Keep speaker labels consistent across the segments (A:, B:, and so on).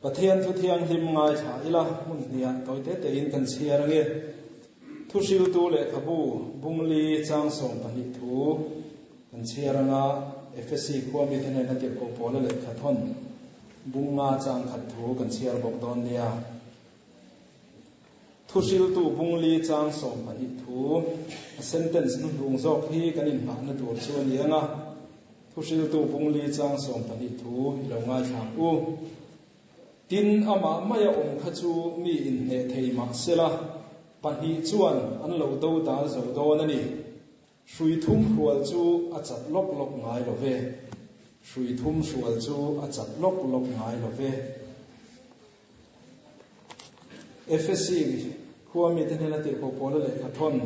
A: Pathian thu thianghlim ngaithla ila hmun hniah tawi te tein kan chhiar ange. Thuhriltu lehkhabu Bungli chang 12 thu kan chhiar anga Efesi khua mite hnena tirhkoh pawla lehkha thawn Bunga chang khat thu kan chhiar bawk dawn nia. Thuhriltu Bungli chang 12 thu a sentence hnuhnung zawk hi kan inhmahna tur chu a ni anga Thuhriltu Bungli chang 12 thu i lo ngaithla ang u. Tin, amah maia awm kha chu mi inhneh thei mah sela, pahnih chuan an lo do dal zo dawn a ni. Hrui thum hrual chu a chat lawk lawk ngai lo ve. Hrui thum hrual chu a chat lawk lawk ngai lo ve. Efesi khua mite hnena tirhkoh Paula lehkha thawn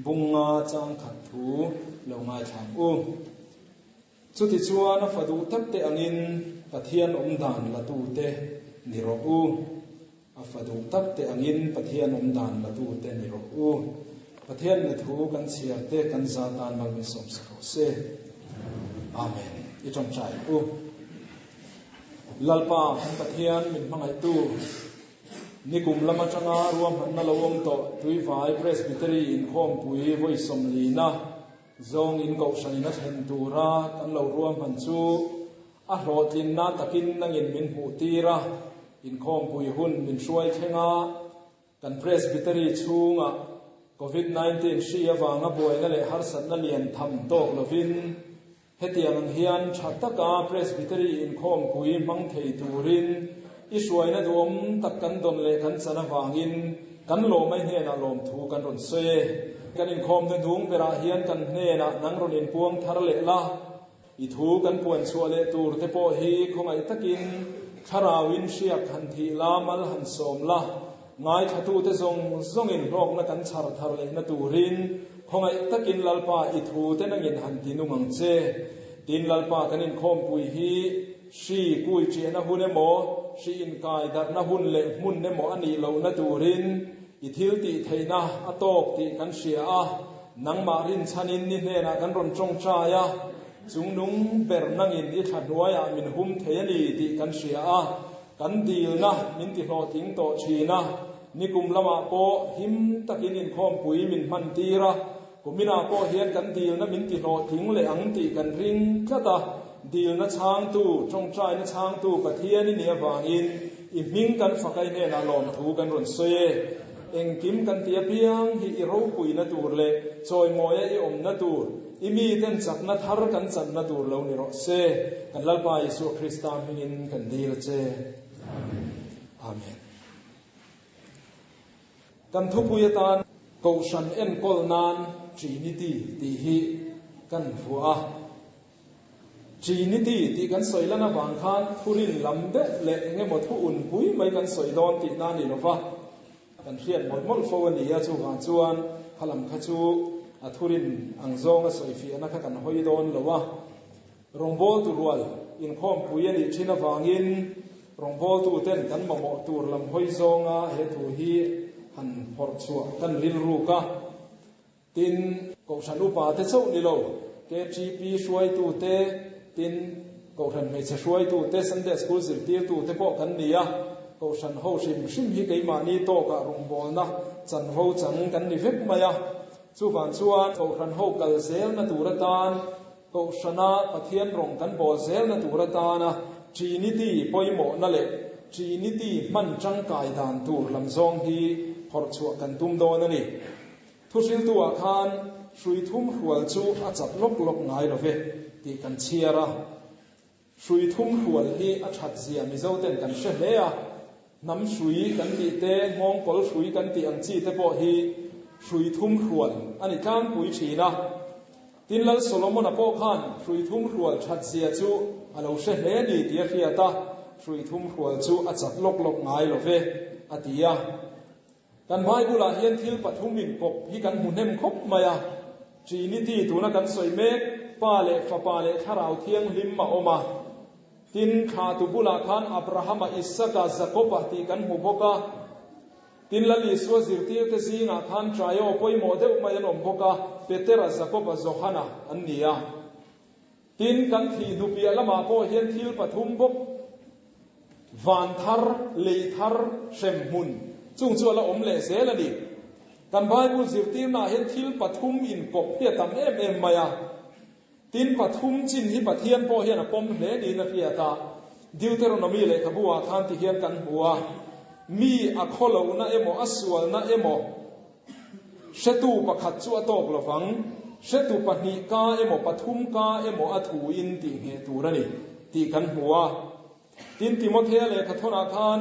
A: Bunga chang khat thu lo ngaithla ang u. Chutichuan a fa duh tak te angin Pathian awm dan la tute ni rawh u. A fa duh tak te angin Pathian awm dan la tute ni rawh u. Pathian na thu kan chhiar te kan za tan mal min sawm sak rawh se. Amen. I tawngtai ang u. Lalpa kan Pathian min hmangaihtu nikum lam atanga ruahmanna lo awm tawh Tuivai Presbytery inkhawmpui vawi sawmlina zawng in kohhranin a thlen tura kan lo ruahman chu a hlawhtlinna takin nangin min hmuh tir a, inkhawmpui hun min hruai thleng a, kan Presbytery chhungah Covid 19 hri avanga buaina leh harsatna lian tham tawk lovin Hetiang ang hian tha taka Presbytery inkhawmpui hmang thei turin i hruaina duhawm tak kan dawn leh kan chan avangin kan lawmai hnenah lawmthu kan rawn sawi e. Kan inkhawmna dung berah hian kan hnenah nang rawn inpuang thar leh la, i thu kan puan chhuah leh tur te pawh hi khawngaih takin thlarauin hriak han thih la, mal han sawm la, Ngaithlatute zawng zawngin hlawkna kan chhar thar lehna turin khawngaih takin Lalpa i thute nangin han ti nung ang che. Tin, Lalpa kan inkhawmpui hi hri kui ṭiahna hun emaw, hri inkai darhna hun leh hmun emaw a nih lohna turin i thil tih theihna a tawk tih kan hria a, nangmah rinchhanin ni hnenah kan rawn ṭawngṭai a, chungnung ber nangin i thla hnuaiah min hum thei a ni tih kan hria a. Kan dilna min ti hlawhtling tawh thin a, nikum lamah pawh him takin inkhawmpui min hman tir a, kuminah pawh hian kan dilna min ti hlawhtling leh ang tih kan ring tlat a, dilna chhangtu, tawngtaina chhangtu Pathian i nih avangin i hming kan fakai hnenah lawmthu kan rawn sawi e. Engkim kan ti apiang hi i ropuina tur leh chawimawia i awmna tur, I miten chakna thar kan channa tur lo ni rawh se. Kan Lalpa Isua Krista hmingin kan dil che. Amen. Kan thupui atan Kohhran enkawl nan Trinity tih hi kan vuah a. Trinity tih kan sawi lan avang khan thurin lam deuh leh engemaw thu unpui mai kan sawi dawn tihna a ni lova. Kan hriat mawlh mawlh fo a ni a, chuvang chuan khalam kha chu a thurin ang zawnga sawifiahna kha kan hawi dawn lo a. Rawngbawltu rual inkhawmpui a nih thin avangin rawngbawltuten kan mamawh tur lam hawi zawnga he thu hi han phawrh chhuah kan rilruk a. Tin, Kohhran upa te chauh ni lo, KTP hruaitute, tin, Kohhran hmeichhe hruaitute, Sunday School zirtirtute pawh kan ni a, Kohhran ho hrim hrim hi keimahni tawkah rawngbawlna chanvo chang kan ni vek mai a. Chuvang chuan Kohhran ho kal zelna tur atan, Kohhrana Pathian rawng kan bawl zelna tur atana Trinity pawimawhna leh Trinity hman tangkai dan tur lam zawng hi phawrh chhuah kan tum dawn a ni. Thuhriltu-ah khan hrui thum hrual chu a chat lawk lawk ngai lo ve tih kan chhiar a. Hrui thum hrual hi a that zia Mizoten kan hre hle a, hnam hrui kan tih te, nghawngkawl hrui kan tih ang chi te pawh hi hrui thum hrual a ni tlangpui thin a. Tin, Lal Solomon-a pawh khan hrui thum hrual that zia chu a lo hre hle ni tih a hriat a, hrui thum hrual chu a chat lawk lawk ngai lo ve, a ti a. Kan Bible-ah hian thil pathum inkawp hi kan hmu hnem khawp mai a, Trinity tuna kan sawi mek, Pa leh Fapa leh Thlarau Thianghlim a awm a. Tin, thlahtu bulah khan Abrahama, Isaka, Jakoba tih kan hmu bawk a. Tin, Lal Isua zirtirte zingah khan Traio pawimawh deuh mai an awm bawk a, Petera, Jakoba, Johana an ni a. Tin, kan thih hnupiah lamah pawh hian thil pathum bawk. Van thar, lei thar, hremhmun, chung chu a la awm leh zel a ni. Kan Bible zirtirnaah hian thil pathum inkawp hi a tam em em mai a. Tin, pathum chin hi Pathian pawh hian a pawm hle niin a hriat a. Deuteronomy lehkhabu ah khan ti hian kan hmu a, Mi a khawlohna emaw a sualna emaw hretu pakhat chu a tawk lovang, hretu pahnih ka emaw pathum ka emaw a thuin tih ngheh tur a ni tih kan hmu a. Tin, Timothea lehkhathawnah khan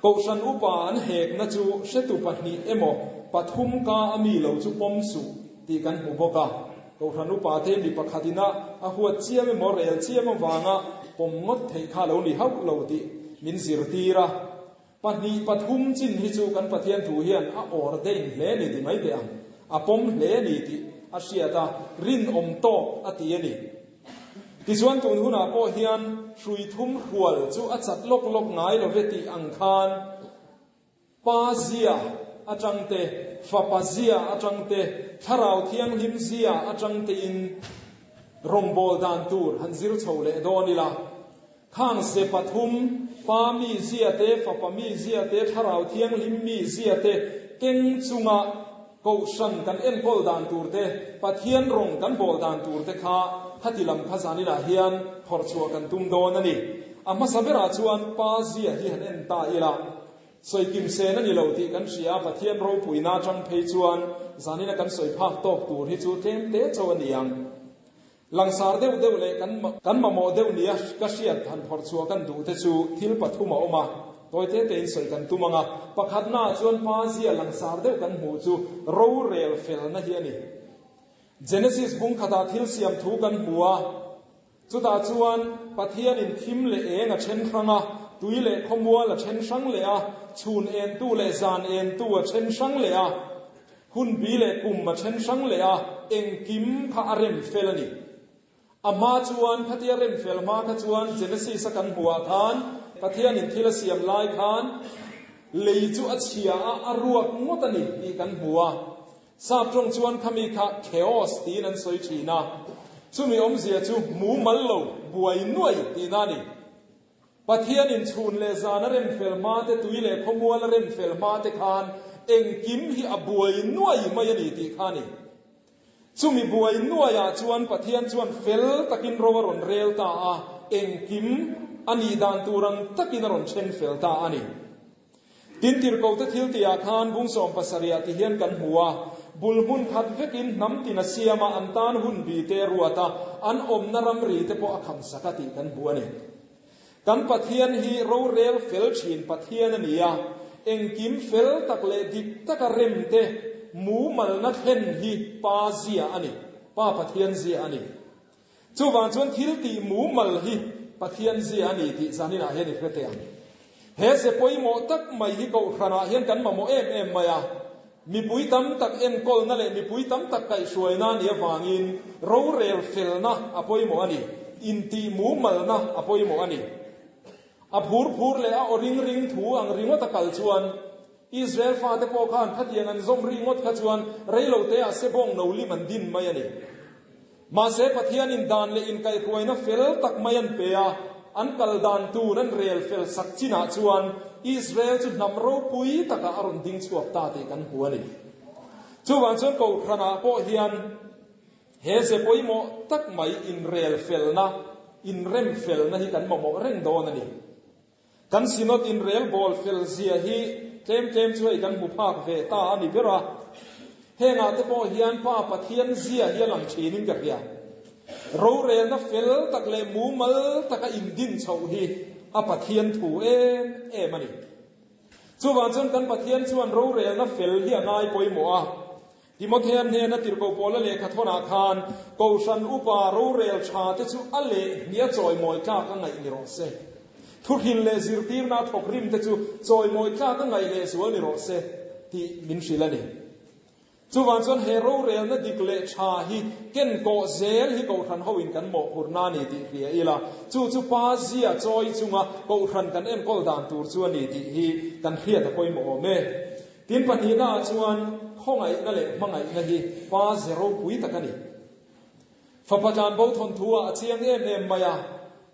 A: Kohhran upa an hekna chu hretu pahnih emaw pathum ka a mi lo chu pawm suh tih kan hmu bawk a. Kohhran upa te mi pakhatin a a huat chiam emaw rel chiam avanga pawm ngawt theih kha lo ni hauh lo tih min zirtir a. Pahnih pathum chin hi chu kan Pathian thu hian a ordain hle ni ti mai teh ang, a pawm hle ni tih a hriat a, rinawm tawk a ti a ni. Tichuan tun hunah pawh hian hrui thum hrual chu a chat lawk lawk ngai lo ve tih ang khan Pa zia atang te, Fapa zia atang te, Thlarau Thianghlim zia atang tein rawngbâwl dan tur han zir chho leh dawn ila. Khang se pathum, Pa mi zia te, Fapa mi zia te, Thlarau Thianghlim mi zia te keng chunga Kohhran kan enkawl dan tur te, Pathian rawng kan bawl dan tur te kha khati lam kha zaninah hian phawrh chhuah kan tum dawn a ni. A hmasa berah chuan Pa zia hi han en ta ila, sawi kim sen a ni lo tih kan hria a, Pathian ropuina atang phei chuan zanina kan sawi phak tawk tur hi chu tlem te chauh a ni ang. Langsar deuh deuh leh kan kan mamawh deuh nia ka hriat han phawrh chhuah kan duh te chu thil pathum a awm a, tawi te tein sawi kan tum ang a. Pakhatnaah chuan pa zia langsar deuh kan hmuh chu rorel felna hi a ni. Genesis bung khatah thil siam thu kan hmu a, chutah chuan Pathianin thim leh eng a then hrang a, tui leh khawmual a then hrang leh a, chhun entu leh zan entu a then hrang leh a, Hun bi leh kum a then hrang leh a, engkim kha a rem fel a ni. A hma chuan, khatia rem fel hma kha chuan Genesis a kan hmuhah khan Pathianin thil a siam lai khan lei chu a chhia a, a ruak ngawt a ni tih kan hmu a. Sap tawng chuan khami kha chaos tiin an sawi thin a, chumi awmzia chu mumal lo, buai nuai tihna a ni. Pathianin chhun leh zan a rem fel hma te, tui leh khawmual a rem fel hma te khan engkim hi a buai nuai mai a ni tih kha a ni. Chumi buai nuaiah chuan Pathian chuan fel takin ro a rawn rel ta a, engkim a nih dan tur ang takin a rawn then fel ta a ni. Tin, tirhkohte thil tihah khan bung 70ah ti hian kan hmu a, bul hmun khat vekin hnam tin a siam a, an tan hun bi te a ruat a, an awmna ramri te pawh a kham sak a tih kan hmu a ni. Kan Pathian hi rorel fel thin Pathian a ni a, engkim fel tak leh dik taka rem te mumalna thlen hi Pa zia a ni, Pa Pathian zia a ni. Chuvang chuan thil tih mumal hi Pathian zia a ni tih zaninah hian i hre teh ang. He ze pawimawh tak mai hi Kohhranah hian kan mamawh em em mai a. Mipui tam tak enkawlna leh mipui tam tak kaihhruaina a nih avangin rorel felna a pawimawh a ni, intih mumalna a pawimawh a ni. A phur phur leh a aw ring ring thu ang ringawt a kal chuan Israel fate pawh khan khatiang an zawm ri ngawt kha chuan reiloteah sebawng no lim an din mai a ni. Mahse Pathianin dan leh inkaihhruaina fel tak mai an pe a, an kal dan tur an rel fel sak chinah chuan Israel chu hnam ropui takah a rawn ding chhuak ta tih kan hmu a ni. Chuvang chuan Kohhranah pawh hian he ze pawimawh tak mai inrel felna, inrem felna hi kan mamawh reng dawn a ni. Kan Synod inrelbawl fel zia hi tlem tlem chu hei kan hmu phak ve ta a ni ber a. Hengah te pawh hian Pa Pathian zia hi a lang thinin ka hria. Rorelna fel tak leh mumal taka indin chhoh hi a Pathian thu em em a ni. Chuvang chuan kan Pathian chuan rorelna fel hi a ngai pawimawh a. Timothea hnena tirhkoh Paula lehkha thawnah khan Kohhran upa rorel tha te chu a leh hnih a chawimawi tlak a ngaih ni rawh se. Thuhrilh leh zirtirna a thawk rim te chu chawimawi tlak a ngaih leh zual ni rawh se tih min hrilh a ni. Chuvang chuan he rorelna dik leh tha hi ken kawh zel hi Kohhran hoin kan mawhphurhna a ni tih hria ila, chu chu pa zia chawi chunga Kohhran kan enkawl dan tur chu a ni tih hi kan hriat a pawimawh awm e. Tin pahnihnaah chuan khawngaihna leh hmangaihna hi pa ze ropui tak a ni. Fapa tlanbo thawnthu ah a chiang em em mai a.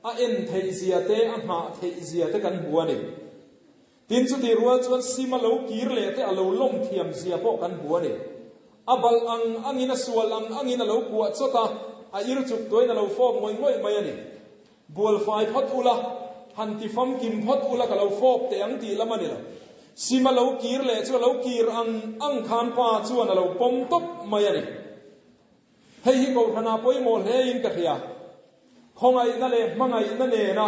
A: A en theih zia te, a nghah theih zia te kan hmu a ni. Tin, chutih rual chuan Sima lo kir leh te a lo lawm thiam zia pawh kan hmu a ni. A balh ang angin a sual ang angin a lo kuah chawt a, a ir chuk tuain a lo fawp ngawih ngawih mai a ni. Bual fai phawt ula, han ti famkim phawt ula ka lo fawp teh ang tih lam a ni lo. Sima lo kir leh chu a lo kir ang ang khan pa chuan a lo pawm tawp mai a ni. Hei hi Kohhranah pawimawh hlein ka hria. Khawngaihna leh hmangaihna nena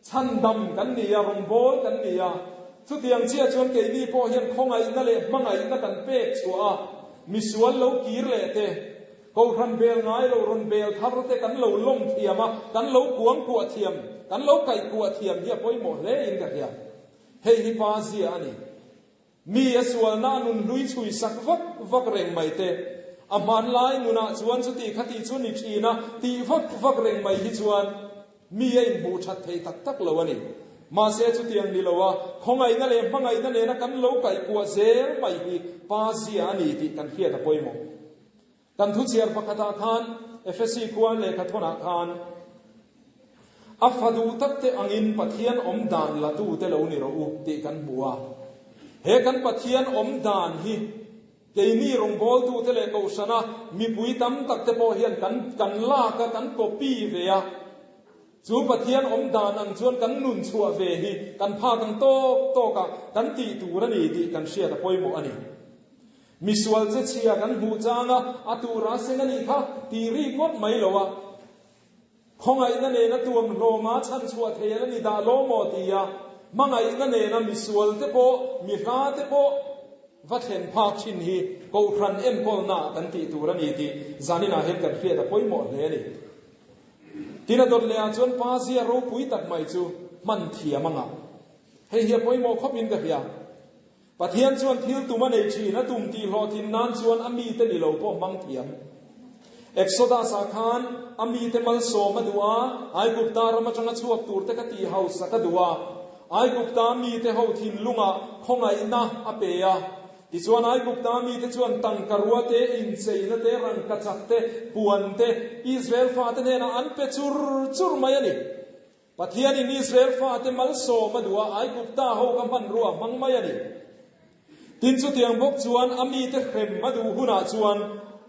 A: chhandam kan ni a, rawngbâwl kan ni a. Chutiang chiah chuan keini pawh hian khawngaihna leh hmangaihna kan pek chhuah a, misual lo kir leh te, Kohhran bel ngai lo rawn bel thar te kan lo lawm thiam a, kan lo kuang kuah thiam, kan lo kaih kuah thiam hi a pawimawh hle in ka hria. Hei hi pa zia a ni. Mi a sualna a nun hlui chhui sak vak vak reng mai te, a hmanlai nunah chuan chuti khati chu ni thin a tih vak vak reng mai hi chuan mi a inhmuh that thei tak tak lo a ni. Mahse chutiang ni lo a, khawngaihna leh hmangaihna nena kan lo kaih kuah zel mai hi pa zia a ni tih kan hriat a pawimawh. Kan thuchhiar pakhatah khan Efesi khua lehkha thawnah khan a fa duh tak te angin Pathian awm dan la tu te lo ni rawh u tih kan hmu a. He kan Pathian awm dan hi keini rawngbawltu te leh kohhrana mipui tam tak te pawh hian kan kan lak a, kan copy ve a. Chu Pathian awm dan ang chuan kan nun chhuah ve hi kan phak ang tawk tawk a, kan tih tur a ni tih kan hriat a pawimawh a ni. Misual che chhia kan hmuh chang a, a tura seng a nih kha tih rik ngawt mai lo a, khawngaihna nena tuam hlawma chhan chhuah thei an a ni dah lo maw ti a, hmangaihna nena misual te pawh, mi hla te pawh va thlen phak thin hi Kohhran enkawlna kan tih tur a ni tih zaninah hian kan hriat a pawimawh hle a ni. Tin a dawt leh ah chuan pa zia ropui tak mai chu hman thiam a ngah. Hei hi a pawimawh khawp in ka hria. Pathian chuan thil tum a nei thin, a tum tih hlawhtlin nan chuan a mite ni lo pawh hmang thiam. Exodus-ah khan a mite malsawm a duh a, Aigupta ram atanga chhuak turte kha tih hausak a duh a. Aigupta mite ho thinlungah khawngaihna a pe a. Tichuan Aigupta mite chuan tangka rua te, incheina te, rangkachak te, puan te Israel fate hnenah an pe chur chur mai a ni. Pathianin Israel fate malsawm a duh a, Aigupta ho ka hmanrua a hmang mai a ni. Tin, chutiang bawk chuan a mite hrem a duh hunah chuan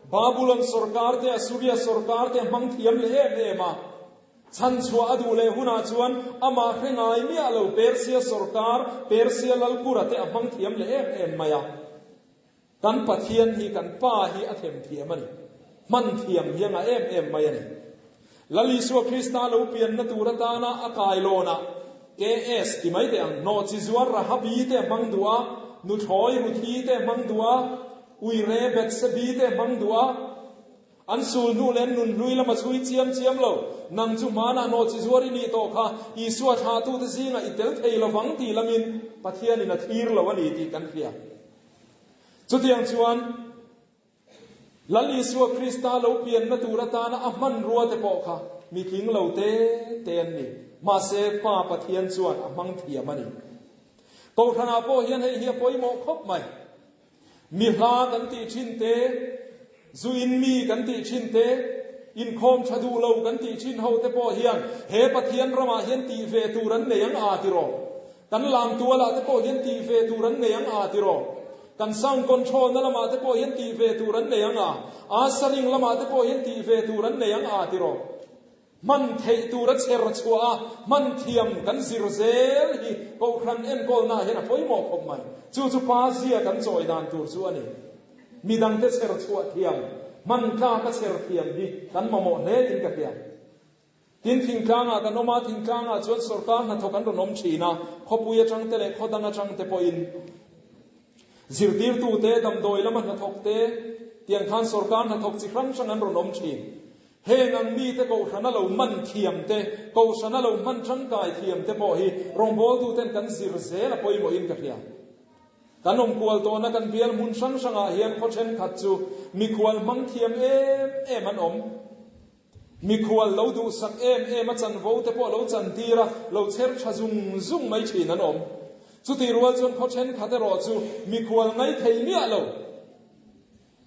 A: Babulon sawrkar te, Assuria sawrkar te a hmang thiam leh em em a. Chhanchhuah a duh leh hunah chuan amah hre ngai miah lo Persia sawrkar, Persia lalkura te a hmang thiam leh em em mai a. Kan Pathian hi kan Pa hi a them thiam a ni. Hman thiam hi a ngah em em mai a ni. Lal Isua Krista lo pianna tur atana a kailawnah KS ti mai teh ang, hnawh chi zuar Rahabi te a hmang duh a, nuthlawi Ruthi te a hmang duh a, uire Bethsebi te a hmang duh a, An sul hnu leh an nun hlui lama chhui chiam chiam lo. Nang chu hmanah nawhchi zuar i nih tawh kha, Isua thlahtute zingah i tel thei lovang tih lamin Pathianin a thlir lo a ni tih kan hria. Chutiang chuan Lal Isua Krista lo pianna tur atana a hmanrua te pawh kha mi tling lo te te an ni. Mahse, Pa Pathian chuan a hmang thiam a ni. Kohhranah pawh hian hei hi a pawimawh khawp mai. Mi hla kan tih thin te, zu in mi kan tih thin te, inkhawm tha duh lo kan tih thin ho te pawh hian he Pathian ramah hian tih ve tur an nei ang a tiraw? Kan lam tualah te pawh hian tih ve tur an nei ang a tiraw? Kan sound control na lamah te pawh hian tih ve tur an nei ang a, ushering lamah te pawh hian tih ve tur an nei ang a tiraw? Hman theih tura chher chhuah a, hman thiam kan zir zel hi Kohhran enkawlnaah hian a pawimawh khawp mai. Chu chu pa zia kan chawi dan tur chu a ni. Midangte chher chhuah thiam, hman tlaka chher thiam hi kan mamawh hle in ka hria. Tin, thingtlangah kan awm a, thingtlangah chuan sorkar hnathawk an rawn awm thin a, khawpui atangte leh khaw dang atangte pawhin zirtirtute, damdawi lama hnathawkte, tiang khan sorkar hnathawk chi hrang hrang an rawn awm thin. Heng ang mite Kohhrana lo man thiam te, Kohhrana lo hman tangkai thiam te pawh hi rawngbawltuten kan zir zel a pawimawhin ka hria. Kan awmkual tawhna kan bial hmun hrang hrangah hian khaw thenkhat chu mikhual hmang thiam em em an awm. Mikhual lo duhsak em em a chanvo te pawh lo chantir a, lo chher tha zung zung mai thin an awm. Chutih rual chuan khaw thenkhat erawh chu mikhual ngaithei miah lo.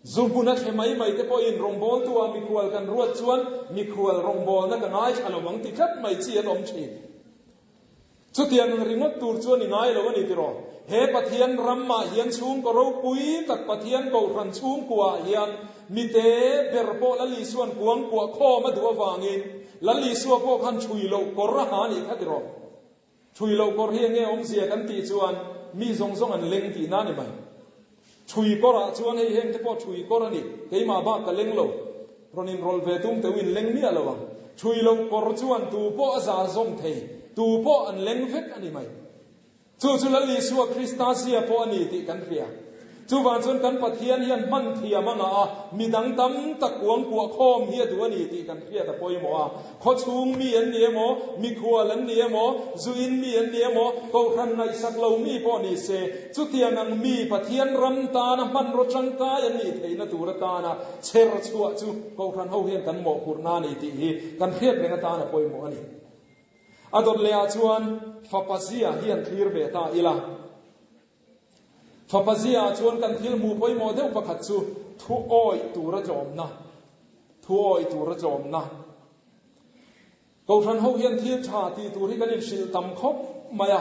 A: Zu hmun a thle mai mai te pawhin rawngbawltu ah mikhual kan ruat chuan mikhual rawngbawlna ka ngaithla lo ang ti tlat mai chi an awm thin. Chutiang ang ringawt tur chuan i ngai lo a ni tiraw? He Pathian ramah hian chhungkaw ropui tak Pathian Kohhran chhungkuaah hian mite ber pawh Lal Isua'n kuangkuah khawm a duh avangin Lal Isua pawh khan ṭhui loh kawr a ha a nih kha tiraw? Ṭhui loh kawr hi enge awmzia kan tih chuan mi zawng zawng an leng tihna a ni mai. Ṭhui kawrah chuan hei heng te pawh ṭhui kawr a ni, keimah bak ka leng lo. Rawn inrawlh ve tum teuh in leng miah lo ang. Ṭhui loh kawr chuan tu pawh a za zawm thei, tu pawh an leng vek a ni mai. Chu chu Lal Isua Krista zia pawh a ni tih kan hria. Chuvang chuan kan Pathian hian hman thiam a ngah a, midang tam tak kuang kuah khawm hi a duh a ni tih kan hriat a pawimawh a. Khawchhung mi an ni emaw, mikhual an ni emaw, zuin mi an ni emaw, kohhran ngaihsak lo mi pawh ni se, chutiang ang mi Pathian ram tana hmanraw tangkai an nih theihna tur atana chher chhuah chu kohhran ho hian kan mawhphurhna a ni tih hi kan hriat reng atan a pawimawh a ni. A dawt lehah chuan fapa zia hi an thlir ve ta ila. Fapa ziaah chuan kan thil hmuh pawimawh deuh pakhat chu thu awih tura tlawmna, thu awih tura tlawmna. Kohhran ho hian thil tha tih tur hi kan inhrilh tam khawp mai a,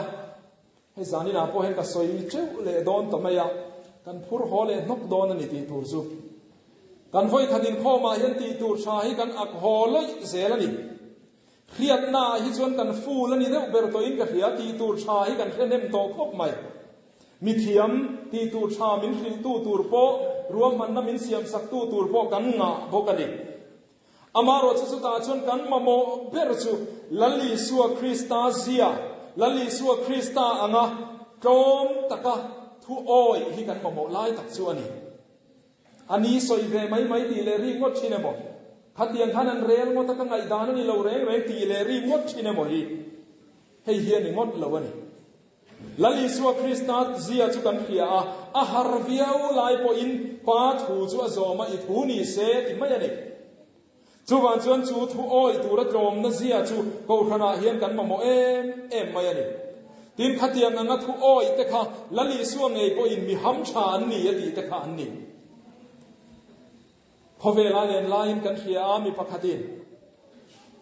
A: hei zaninah pawh hian ka sawi teuh leh dawn ta mai a, kan phur haw leh hnawk dawn a ni tih tur chu. Kan vawikhat inkhawmah hian tih tur tha hi kan ak haw lawih zel a ni. Hriatna ah hi chuan kan ful a ni deuh ber tawhin ka hria, tih tur tha hi kan hre hnem tawh khawp mai. Mithiam, tih tur tha min hrilhtu tur pawh, ruahmanna min siamsaktu tur pawh kan ngah bawk a ni. Amaherawhchu chutah chuan kan mamawh ber chu Lal Isua Krista zia, Lal Isua Krista anga tlawm taka thu awih hi kan mamawh lai tak chu a ni. A ni sawi ve mai mai tih leh rik ngawt thin emaw? Khatiang khan an rel ngawt a ka ngaihdan a ni lo reng reng tih leh rik ngawt thin emaw hi? Hei hi a ni ngawt lo a ni. Lal Isua Krista zia chu kan hria a, a har viau lai pawhin Pa thu chu a zawm a, i thu ni se ti mai a ni. Chuvang chuan chu thu awih tura tlawmna zia chu Kohhranah hian kan mamawh em em mai a ni. Tin, khatiang anga thu awih te kha Lal Isua ngei pawhin mi hamtha an ni a tih te kha an ni. Khawvela len laiin kan hria a, mi pakhatin,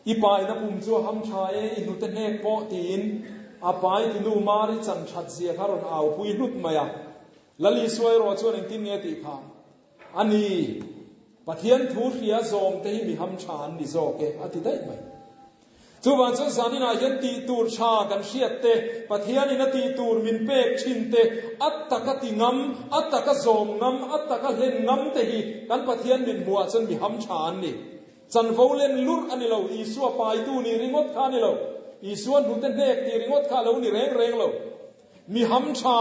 A: I paina pum chu a hamtha e, i hnute hnek pawh tiin a pai tinu Mari chan that zia kha rawn aupui hlut mai a. Lal Isua erawh chuan engtin nge tih kha? A ni, Pathian thu hria zawm te hi mi ham tha an ni zawk e, a ti daih mai. Chuvang chuan zaninah hian tih tur tha kan hriat te, Pathianin a tih tur min pek thin te, a taka ti ngam, a taka zawm ngam, a taka hlen ngam te hi kan Pathian min hmuhah chuan mi ham tha an ni. Chanvo len lurh a ni lo, Isua paitu nih ringawt kha a ni lo, Isua hnute hnek tih ringawt kha a lo ni reng reng lo. Mi ham tha,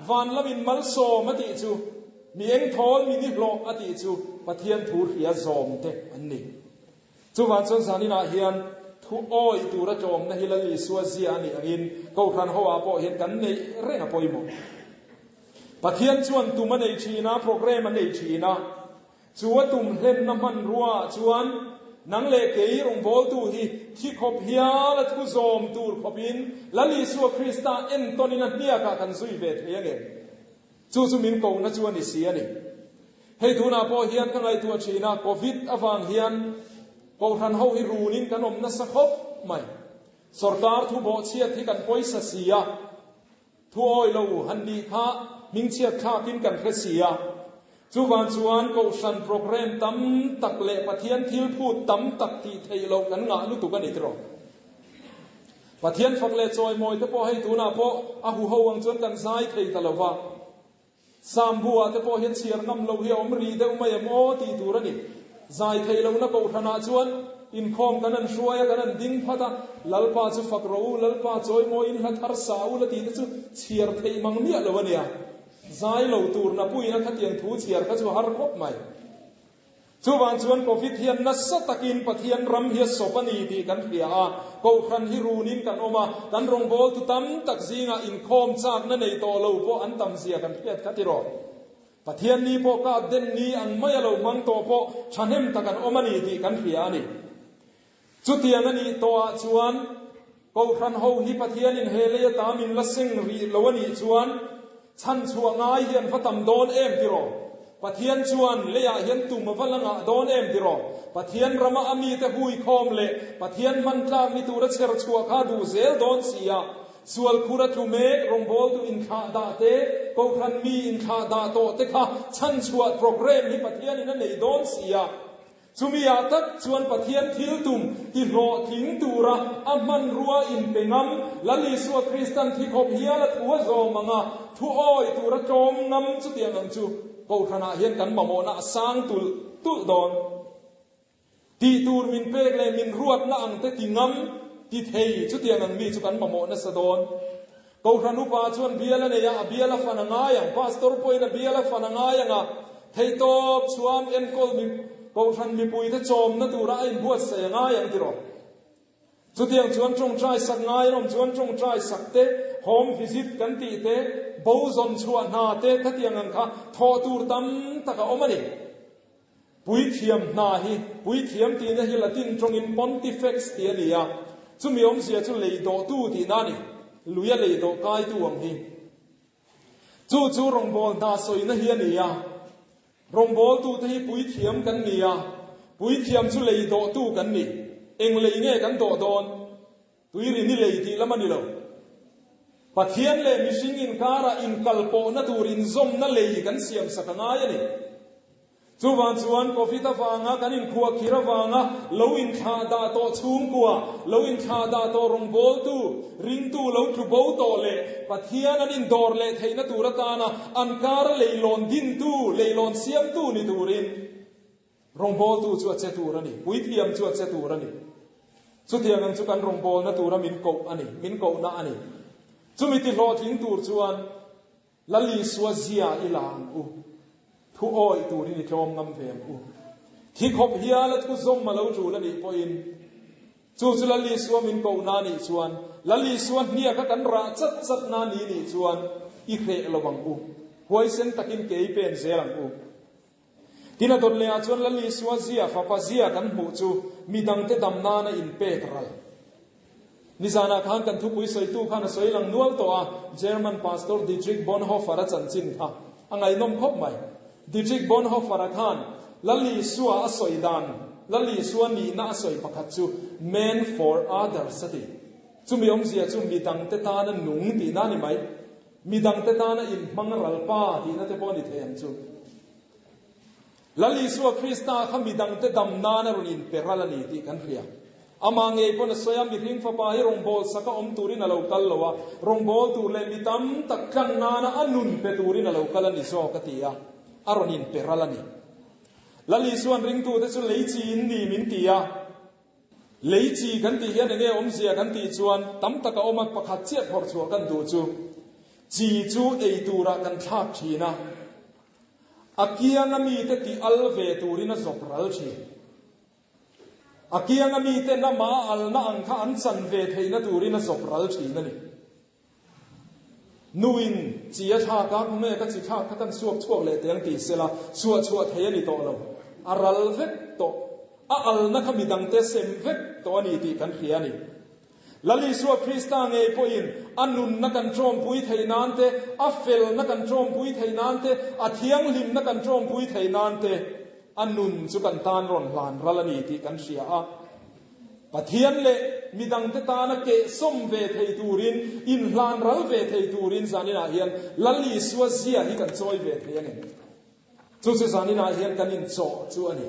A: van lamin malsawm a tih chu, mi engthawl, mi nihlawh a tih chu Pathian thu hria zawm te an ni. Chuvang chuan zaninah hian thu awih tura tlawmna hi Lal Isua zia a nih angin Kohhran ho ah pawh hian kan neih reng a pawimawh. Pathian chuan tum a nei thin a, programme a nei thin a, Chu a tum hlenna hmanrua ah chuan nang leh kei rawngbawltu hi thi khawp hial a thu zawm tur khawpin Lal Isua Krista entawnin a hniakah kan zui ve thei ang em? Chu chu min kohna chu a ni si a ni. Hei tunah pawh hian ka ngaihtuah thin a, Covid avang hian Kohhran ho hi runin kan awm nasa khawp mai. Sorkar thu bawhchhiat hi kan pawisa si a. Thu awi lo han nih kha hmingchhiat thlakin kan hre si a. Chuvang chuan Kohhran programme tam tak leh Pathian thil phut tam tak tih theih loh kan ngah lutuk a ni tiraw? Pathian fak leh chawimawi te pawh hei tunah pawh a huho ang chuan kan zai thei ta lo va. Sambu-ah te pawh hian chhiar ngam loh hi a awm rih deuh mai em aw tih tur a ni. Zai theih lohna kohhranah chuan inkhawm kan han hruai a, kan han ding phat a, Lalpa chu fak rawh u, Lalpa chawimawiin hla thar sa u la tih te chu chhiar theih mang miah lo a nia. Zai lo tur napuiin a khatiang thu chhiar kha chu a har khawp mai. Chuvang chuan Covid hian nasa takin Pathian ram hi a sawp a ni tih kan hria a, Kohhran hi runin kan awm a, kan rawngbawltu tam tak zingah inkhawm chakna nei tawh lo pawh an tam zia kan hriat kha tiraw. Pathian ni pawh ka den ni ang mai a lo hmang tawh pawh thahnem tak an awm a ni tih kan hria a ni. Chutiang a nih tawhah chuan Kohhran ho hi Pathianin he lei ata min la seng rih lo a nih chuan chhanchhuah ngai hi an va tam dawn em tiraw? Pathian chuan leiah hian tum a va la ngah dawn em tiraw? Pathian rama a mite hui khawm leh Pathian hman tlak ni tura chher chhuah kha duh zel dawn si a. Sual khur a tlu mek, rawngbawltu inthlah dah te, Kohhran mi inthlah dah tawh te kha chhanchhuah programme hi Pathianin a nei dawn si a. Chumi ah tak chuan Pathian thil tum ti hlawhtling tura a hmanrua inpe ngam, Lal Isua Kristan thi khawp hial a thu a zawm ang a, thu awi tura tlawm ngam chutiang ang chu Kohhranah hian kan mamawhna a sang tulh tulh dawn. Tih tur min pek leh min ruatna ang te ti ngam, ti thei chutiang ang mi chu kan mamawh nasa dawn. Kohhran upa chuan bial a nei a, a bial a fan a ngai ang. Pastor pawhin a bial a fan a ngai ang a, theihtawp chuan enkawl mi Kohhran mipuite chawmna tura a inbuatsaih a ngai ang tiraw? Chutiang chuan tawngtai sak ngai an awm chuan tawngtai sak te, home visit kan tih te, bo zawn chhuah hna te khatiang ang kha thawh tur tam tak a awm a ni. Puithiam hna hi, puithiam tihna hi Latin tawngin pontifex tih a ni a, chumi awmzia chu lei dawhtu tihna a ni, luia lei dawh kaitu ang hi. Chu chu rawngbâwl hna sawina hi a ni a, rawngbâwltute hi puithiam kan ni a, puithiam chu lei dawhtu kan ni. Eng lei nge kan dawh dawn? Tuirin i lei tih lam a ni lo. Pathian leh mihring inkarah inkalpawhna tur inzawmna lei kan siamsak a ngai a ni. Chuvang chuan Covid avanga kan inkhuahkhir avanga lo inthlah dah tawh chhungkua, lo inthlah dah tawh rawngbawltu, ringtu lo tlu bo tawh leh Pathian an indawr leh theihna tur atana an kara leilawn dintu, leilawn siamtu ni turin Rawngbawltu chu a che tur a ni. Puithiam chu a che tur a ni. Chutiang ang chu kan rawngbawlna tura min koh a ni, min kohna a ni. Chumi ti hlawhtling tur chuan Lal Isua zia i la ang u. Thu awih turin i tlawm ngam ve ang u. Thi khawp hial a thu zawm a lo tul a nih pawhin chu chu Lal Isua min kohna a nih chuan, Lal Isua hniaka kan rah chat chatna ni nih chuan i hreh lo ang u. Huaisen takin ke i pen zel ang u. Tin a dawt lehah chuan Lal Isua zia, Fapa zia kan hmuh chu mi dangte dam nana inpek ral. Nizanah khan kan thupui sawitu khan a sawi lang nual tawh a, German Pastor Dietrich Bonhoeffer a chanchin kha a ngaihnawm khawp mai. Dietrich Bonhoeffer-a khan Lal Isua a sawi dan, Lal Isua nihna a sawi pakhat chu Man for others a ti. Chumi awmzia chu mi dangte tana nung tihna a ni mai. Mi dangte tana inhmang ral pa tihna te pawh a ni thei ang chu. Lal Isua Krista kha mi dangte dam nan a rawn inpe ral a ni tih kan hria. Amah ngei pawn a sawi a, mihring fapa hi rawngbâwl saka awm turin a lo kal lo a, rawngbâwl tur leh mi tam tak tlang nana a nun pe turin a lo kal a ni zawk a ti a, a rawn inpe ral a ni. Lal Isua'n ringtute chu lei chi in ni min ti a. Lei chi kan tih hian enge awmzia kan tih chuan tam tak a awm a, pakhat chiah phawrh chhuah kan duh chu chi chu ei turah kan thlak thin a, a kianga mite tih al ve turin a zawp ral thin. A kianga miten amah a alna ang kha an chan ve theihna turin a zawp ral thin a ni. Nuin chi a thlak a, khawnge ka chi thlak kha kan suak chhuak leh teh ang tih sela, suah chhuah thei a ni tawh lo. A ral vek tawh. A alna kha midangte sem vek tawh a ni tih kan hria a ni. Lal Isua Krista ngei pawhin a nunna kan ṭawmpui theih nan te, a felna kan ṭawmpui theih nan te, a thianghlimna kan ṭawmpui theih nan te a nun chu kan tan rawn hlan ral a ni tih kan hria a. Pathian leh midangte tana kehsawm ve thei turin, inhlan ral ve thei turin zaninah hian Lal Isua zia hi kan chawi ve thei a ni. Chu chu zaninah hian kan inchawh chu a ni.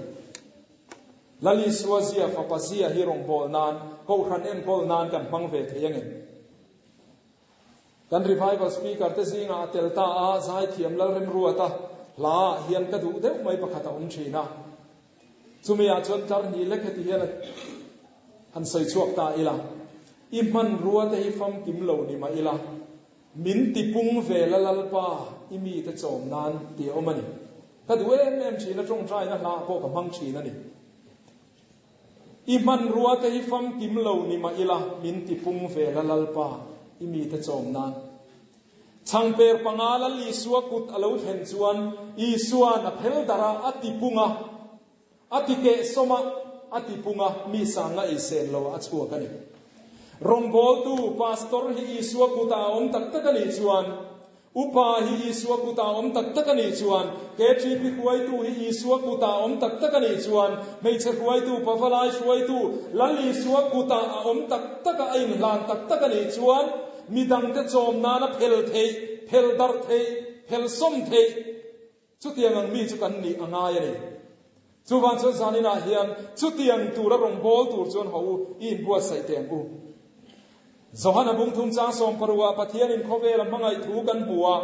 A: Lal Isua zia, Fapa zia hi rawngbâwl nan, Kohhran enkawl nan kan hmang ve thei a ni. Kan revival speaker te zingah a tel ta a, zaithiam Lalremruata hlaah hian ka duh deuh mai pakhat a awm thin a. Chumi ah chuan tlar hnih lek heti hian a han sawi chhuak ta ila, I hmanrua te hi famkim lo ni mah ila, min ti pung ve la Lalpa, i mite chawm nan tih a awm a ni. Ka duh em em thin a, tawngtaina hlaah pawh ka hmang thin a ni. I hmanrua te hi famkim lo ni mah ila, min ti pung ve la Lalpa, i mite chawm nan. Chhangper panga Lal Isua kut a lo thlen chuan Isua'n a phel darh a, a ti pung a, a ti kehsawm a, a ti pung a, mi sanga ei sen lo ah a chhuak a ni. Rawngbawltu, Pastor, hi Isua kutah a awm tak tak a nih chuan. Upa hi Isua kuta awm tak tak a nih chuan, KTP hruaitu hi Isua kuta awm tak tak a nih chuan, hmeichhe hruaitu, pavalai hruaitu, Lal Isua kuta a awm tak tak a, a inhlan tak tak a nih chuan, midangte chawm nana phel theih, phel darh theih, phel sawm theih, chutiang ang mi chu kan nih a ngai a ni. Chuvang chuan zaninah hian chutiang tura rawngbâwl tur chuan haw u, i inbuatsaih teh ang u. Johana bungthum chang sawmparuah Pathianin khawvela hmangaih thu kan hmu a.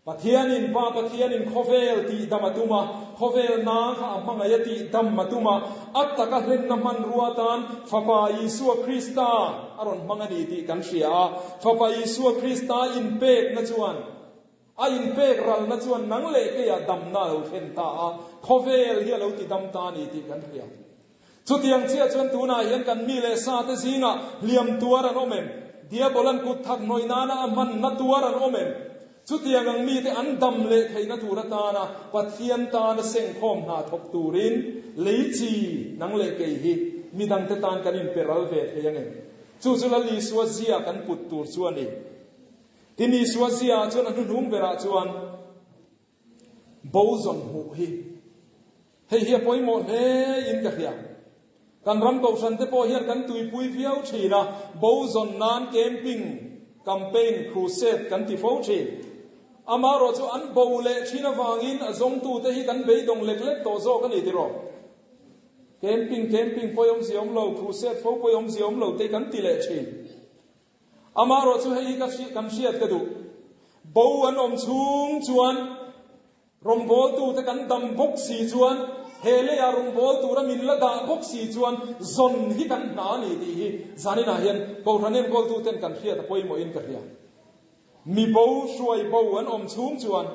A: Pathianin Pa Pathianin khawvel tih dam a tum a, khawvel nang kha a hmangaih a tih dam a tum a, a taka hlenna hmanrua atan Fapa Isua Krista a rawn hmang a ni tih kan hria a. Fapa Isua Krista inpekna chuan A inpek ralna chuan nang leh keiah damna a lo thlen ta a, khawvel hi a lo ti dam ta a ni tih kan hria. Chutiang chiah chuan tunah hian kan mi leh sa te zingah hliam tuar an awm em? Diabolan kut thak hnawih nana a hmanna tuar an awm em? Chutiang ang mite an dam leh theihna tur atana Pathian tana sengkhawm hna thawk turin lei chi nang leh kei hi midangte tan kan inpe ral ve thei ang em? Chu chu Lal Isua zia kan put tur chu a ni. Tin, Isua ziaah chuan a hnuhnung berah chuan bo zawn hmuh hi hei hi a pawimawh hle in ka hria. Kan ram kohhran te pawh hian kan tuipui viau thin a, bo zawn nan camping, campaign, crusade kan ti fo thin. Amaherawh chu an bo leh thin avangin a zawngtute hi kan beidawng lek lek tawh zawk a ni tiraw? Camping, camping pawi awmzia awm lo, crusade fo pawi awmzia awm lo te kan ti leh thin. Amaherawh chu hei hi ka kan hriat ka duh. Bo an awm chhung chuan rawngbawltute kan dam bawk si chuan he leiah rawngbâwl tura min la dah bawk si chuan zawn hi kan hna a ni tih hi zaninah hian Kohhran enkawltuten kan hriat a pawimawhin ka hria. Mi bo hruai bo an awm chhung chuan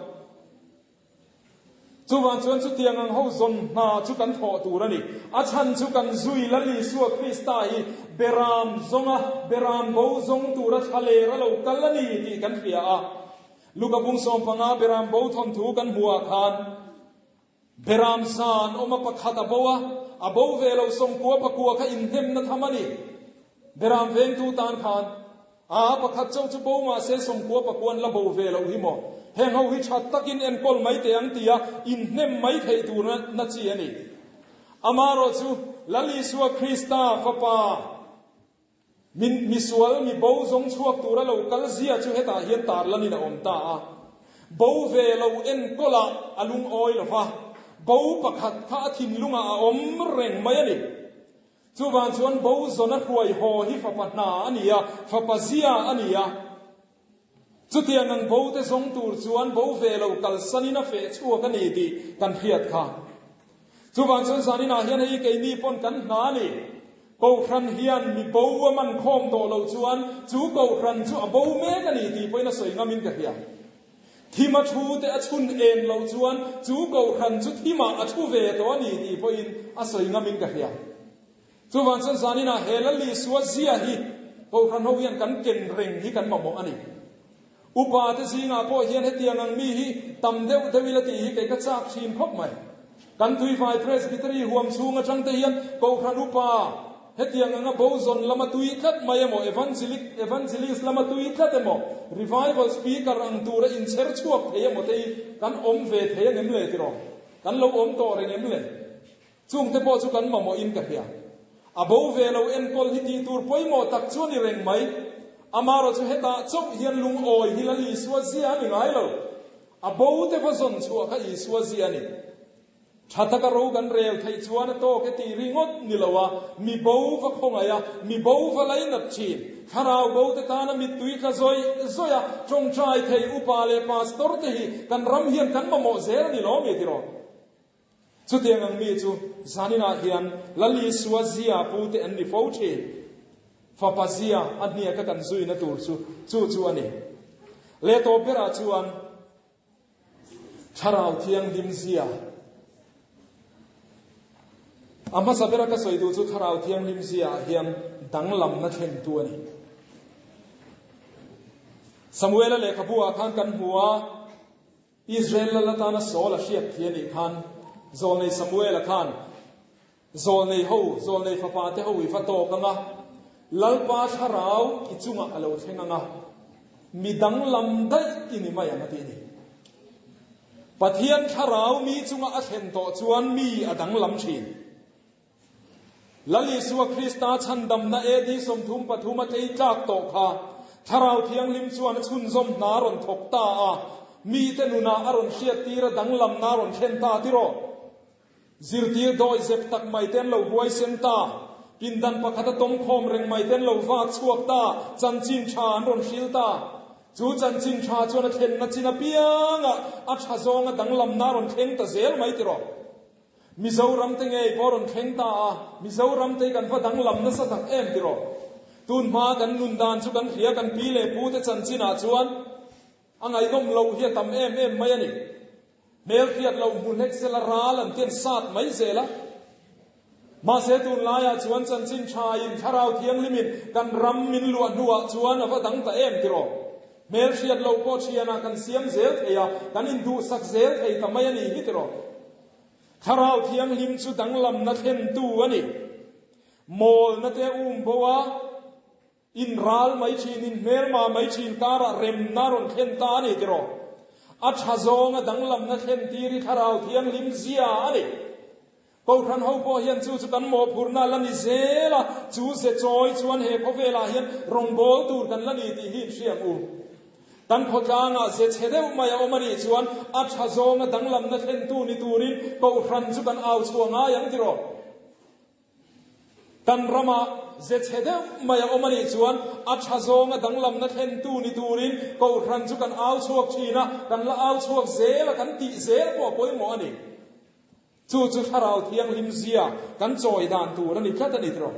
A: Chuvang chuan chutiang ang ho zawn hna chu kan thawh tur a ni. A chhan chu kan zui Lal Isua Krista hi beram zawnga beram bo zawng tura thla ler a lo kal a ni tih kan hria a. Luka bung sawmpanga beram bo thawnthu kan hmuhah khan beram zan awma pakhat a bo a, a bo ve lo sawmkua pakua kha inhnemna tham a ni. Beram vengtu tan khan A pakhat chauh chu bo mah se sawmkua pakuan la bo ve loh hi maw? Heng ho hi tha takin enkawl mai teh ang tia inhnem mai theih tur na chi a ni. Amaherawh chu Lal Isua Krista Fapa min misual mi bo zawng chhuak tura lo kal zia chu hetah hian tarlanin a awm ta a. Bo ve lo enkawlah a lungawi lo va, bo pakhat kha a thinlungah a awm reng mai a ni. Chuvang chuan bo zawna hruai haw hi fapa hna a ni a, fapa zia a ni a. Chutiang ang bo te zawng tur chuan bo ve lo kalsanin a feh chhuak a ni tih kan hriat kha. Chuvang chuan zaninah hian hei keini pawn kan hna a ni. Kohhran hian mi bo a man khawm tawh loh chuan chu kohhran chu a bo mek a ni tih pawhin a sawi ngamin ka hria. Thima thu te a chhun em loh chuan chu kohhran chu thimah a thu ve tawh a ni tih pawhin a sawi ngamin ka hria. Chuvang chuan zaninah he Lal Isua zia hi kohhran ho hian kan ken reng hi kan mamawh a ni. Upa te zingah pawh hian hetiang ang mi hi tam deuh deuh ila tih hi kei ka chak thin khawp mai. Kan Tuivai Presbytery huam chhung atang te hian kohhran upa Hetiang anga bo zawn lama tui tlat mai emaw, evangelic, evangelist lama tui tlat emaw, revival speaker ang tura inchher chhuak thei emaw te hi kan awm ve thei ang em le tiraw? Kan lo awm tawh reng em le? Chungte pawh chu kan mamawhin ka hria. A bo ve lo enkawl hi tih tur pawimawh tak chu a ni reng mai. Amaherawh chu hetah chauh hian lungawi hi Lal Isua zia a ni ngai lo. A bo te va zawn chhuah kha Isua zia a ni. Tha taka ro kan rel theih chuan a tawk e tih ringawt ni lo a, mi bo va khawngaih a, mi bo va lainat thin. Thlarau bo te tana mittui tla zawih zawih a, tawngtai thei upa leh pastor te hi kan ram hian kan mamawh zel a ni lo mi tiraw? Chutiang ang mi chu zaninah hian Lal Isua zia pu te an ni fo thin. Fapa zia a hniaka kan zuina tur chu chu chu a ni. Leh tawp berah chuan Thlarau Thianghlim zia. A hmasa bera ka sawi duh chu Thlarau Thianghlim zia ah hian danglamna thlentu a ni. Samuela lehkhabu ah khan kan hmu a, Israel lal atana Saul a hriat thi a nih khan Zawlnei Samuela khan Zawlnei ho, Zawlnei fapa te ho i va tawk ang a, Lalpa Thlarau i chungah a lo thleng ang a. Mi danglam daih i ni mai ang a ti a ni. Pathian thlarau mi chunga a thlen tawh chuan mi a danglam thin. Lal Isua Krista chhandamna AD 33 a tlei tlak tawh kha Thlarau Thianghlim chuan a chhunzawm hna a rawn thawk ta a, mite nunah a rawn hriattir a danglamna a rawn thlen ta tiraw? Zirtir dawi zep tak mai te an lo huaisen ta, pindan pakhat a tawngkhawm reng mai te an lo vak chhuak ta, chanchin tha an rawn hril ta. Chu chanchin tha chuan a thlenna chin apiangah a tha zawnga danglamna a rawn thleng ta zel mai tiraw? Mizoram te ngei pawh a rawn thleng ta a, Mizoram te hi kan va danglam nasa tak em tiraw? Tun hma kan nun dan chu kan hria kan pi leh pu te chanchinah chuan a ngaihnawm loh hi a tam em em mai a ni. Hmel hriat loh hmu hlek sela ral an tian sat mai zel a. Mahse tunlaiah chuan chanchin thain Thlarau Thianghlimin kan ram min luah hnuah chuan a va dang ta em tiraw? Hmel hriat loh pawh thianah kan siam zel thei a, kan induhsak zel thei ta mai a ni hi tiraw? Thlarau Thianghlim chu danglamna thlentu a ni. Mawlna te um bo a, in ral mai thin, in hmelma mai thin karah remna rawn thlen ta a ni tiraw? A tha zawnga danglamna thlen tir hi Thlarau Thianghlim zia a ni. Kohhran ho pawh hian chu chu kan mawhphurhna la ni zel a, chu ze chawi chuan he khawvelah hian rawngbâwl tur kan la ni tih hi inhria ang u. Kan khawtlangah ze chhe deuh mai a awm a nih chuan a tha zawnga danglamna thlentu ni turin Kohhran chu kan au chhuah ngai ang tiraw? Kan ramah ze chhe deuh mai a awm a nih chuan a tha zawnga danglamna thlentu ni turin Kohhran chu kan au chhuak thin a, kan la au chhuak zel a, kan tih zel pawh a pawimawh a ni. Chu chu Thlarau Thianghlim zia kan chawi dan tur a ni tlat a ni tiraw?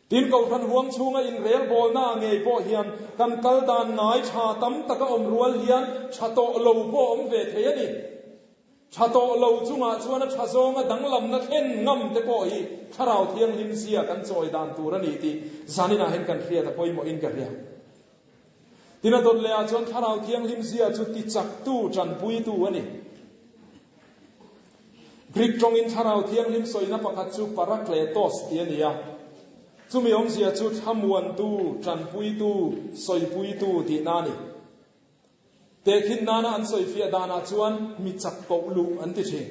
A: Tin, Kohhran huang chhunga inrelbawlna ngei pawh hian kan kal dan ngai tha tam taka awm rual hian tha tawh lo pawh awm ve thei a ni. Tha tawh lo chungah chuan a tha zawnga danglamna thlen ngam te pawh hi Thlarau Thianghlim zia kan chawi dan tur a ni tih zaninah hian kan hriat a pawimawhin ka hria. Tin, a dawt lehah chuan Thlarau Thianghlim zia chu tichaktu, tanpuitu a ni. Greek tawngin Thlarau Thianghlim sawina pakhat chu parakletos tih a ni a. Chumi awmzia chu thlamuantu, tanpuitu, sawipuitu tihna a ni. Tehkhin nana an sawifiah danah chuan mi chak koh luh an ti thin.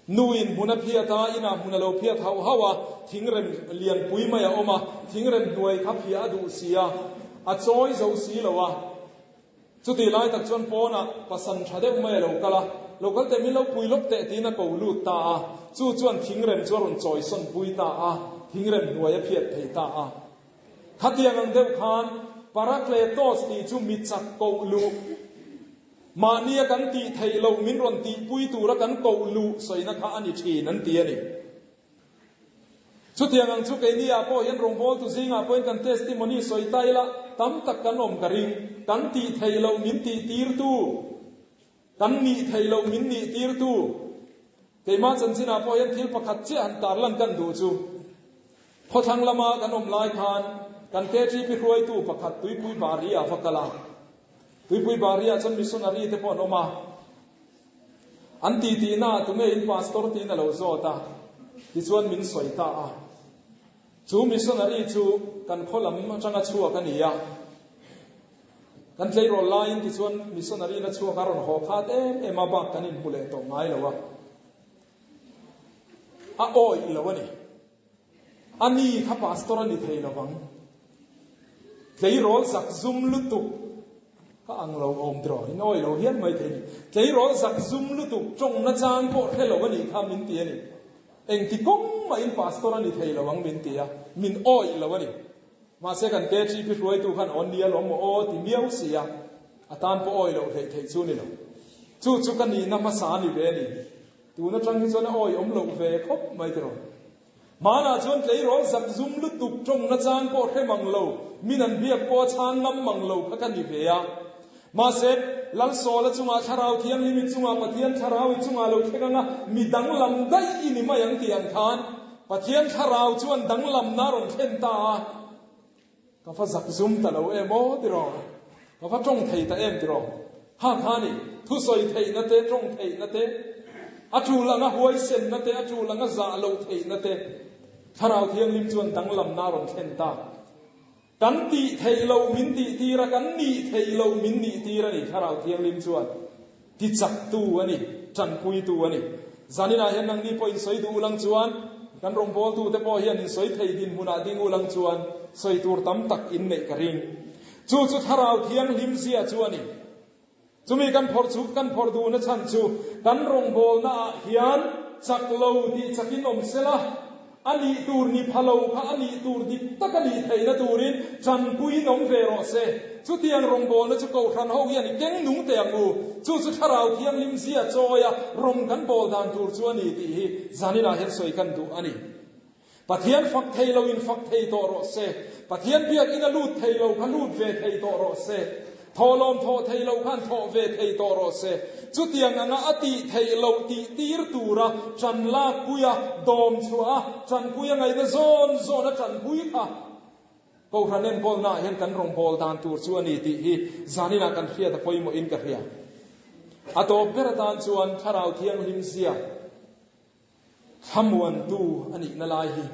A: Nuin hmun a phiat a, inah hmun a lo phiat hauh hauh a, thingrem lianpui mai a awm a, thingrem hnuai kha phiah a duh si a, a chawi zo si lo a. Chutih lai tak chuan pawnah pasan tha deuh mai a lo kal a, Lo kal teh min lo pui lawk teh tiin a ko lut ta a, chu chuan thingrem chu a rawn chawi sawn pui ta a, thingrem hnuai a phiat thei ta a. Khatiang ang deuh khan Parakletos tih chu mi chak koh luh, mahnia kan tih theih loh min rawn tihpui tura kan koh luh sawina kha a ni thin an ti a ni. Chutiang ang chu keini-ah pawh hian rawngbawltu zingah pawhin kan testimony sawi ta ila tam tak kan awm ka ring. Kan tih theih loh min tih tirtu, kan nih theih loh min nih tirtu. Keimah chanchinah pawh hian thil pakhat chiah han tarlan kan duh chu, khawthlang lama kan awm lai khan kan KTP hruaitu pakhat Tuipui Bari-ah va kal a. Tuipui Bari-ah chuan missionary te pawh an awm a. An ti tihna tunge in pastor tiin a lo zawt a, tichuan min sawi ta a. Chu missionary chu kan khaw lam atanga chhuak a ni a. Kan tleirawl laiin tichuan missionary na chhuak a rawn haw khat em em a, bak kan inhmu leh tawh ngai lo a. A awih lo a ni. A ni kha pastor a ni thei lo vang. Tleirawl zak zum lutuk ka ang lo awm tiraw, in awi lo hian mai thei ni. Tleirawl zak zum lutuk tawng na chang pawh hre lo a nih kha min ti a ni. Engti kawng mahin pastor a ni thei lo ang min ti a, min awih lo a ni. Mahse kan KGP hruaitu khan aw nia lo maw aw ti miau si a, a tan pawh awi loh hleih theih chu ni lo. Chu chu ka nihna hmasa a ni ve a ni. Tun atang hi chuan a awi awm loh ve khawp mai tiraw. Hmanah chuan tleirawl zak zum lutuk tawng na chang pawh hre mang lo, min an biak pawh a chhang ngam mang lo kha ka ni ve a. Mahse, Lalsawla chungah Thlarau Thianghlim i chungah Pathian Thlarau i chungah lo thleng anga mi danglam daih i ni mai ang tih ang khan Pathian Thlarau chuan danglamna a rawn thlen ta a. Ka va zak zum ta lo em aw tiraw? Ka va tawng thei ta em tiraw? Ha kha ni, thusawi theihna te, tawng theihna te, a tul anga huaisenna te, a tul anga zah loh theihna te, Thlarau Thianghlim chuan danglamna a rawn thlen ta. Kan tih theih loh min tih tir a, kan nih theih loh min nih tir a ni. Thlarau Thianghlim chuan tichaktu a ni, tanpuitu a ni. Zaninah hian nangni pawh insawi duh ulang chuan, kan rawngbawltute pawh hian insawi thei dinhmunah ding ulang chuan sawi tur tam tak in neih ka ring. Chu chu Thlarau Thianghlim zia chu a ni. Chumi kan phawrh chu kan phawrh duhna chhan chu kan rawngbawlnaah hian chak lo tih chakin awm sela, a nih tur ni pha lo kha a nih tur dik tak a nih theihna turin chanpuiin awm ve rawh se. Chutiang rawngbawlna chu Kohhran ho hian i keng nung teh ang u. Chu chu Thlarau Thianghlim zia chawia rawng kan bawl dan tur chu a ni tih hi zaninah hian sawi kan duh a ni. Pathian fak thei lo in fak thei tawh rawh se. Pathian biakinn a lut thei lo kha lut ve thei tawh rawh se. Thawhlawm thawh thei lo khan thawh ve thei tawh rawh se. Chutiang anga a tih theih loh tih tir tura ṭan lakpui a, dawm chhuah a, ṭanpui a ngaihna zawn zawn a ṭanpui kha Kohhran enkawlnaah hian kan rawngbâwl dan tur chu a ni tih hi zaninah kan hriat a pawimawhin ka hria. A tawp ber atan chuan Thlarau Thianghlim zia. Thlamuantu a nihna lai hi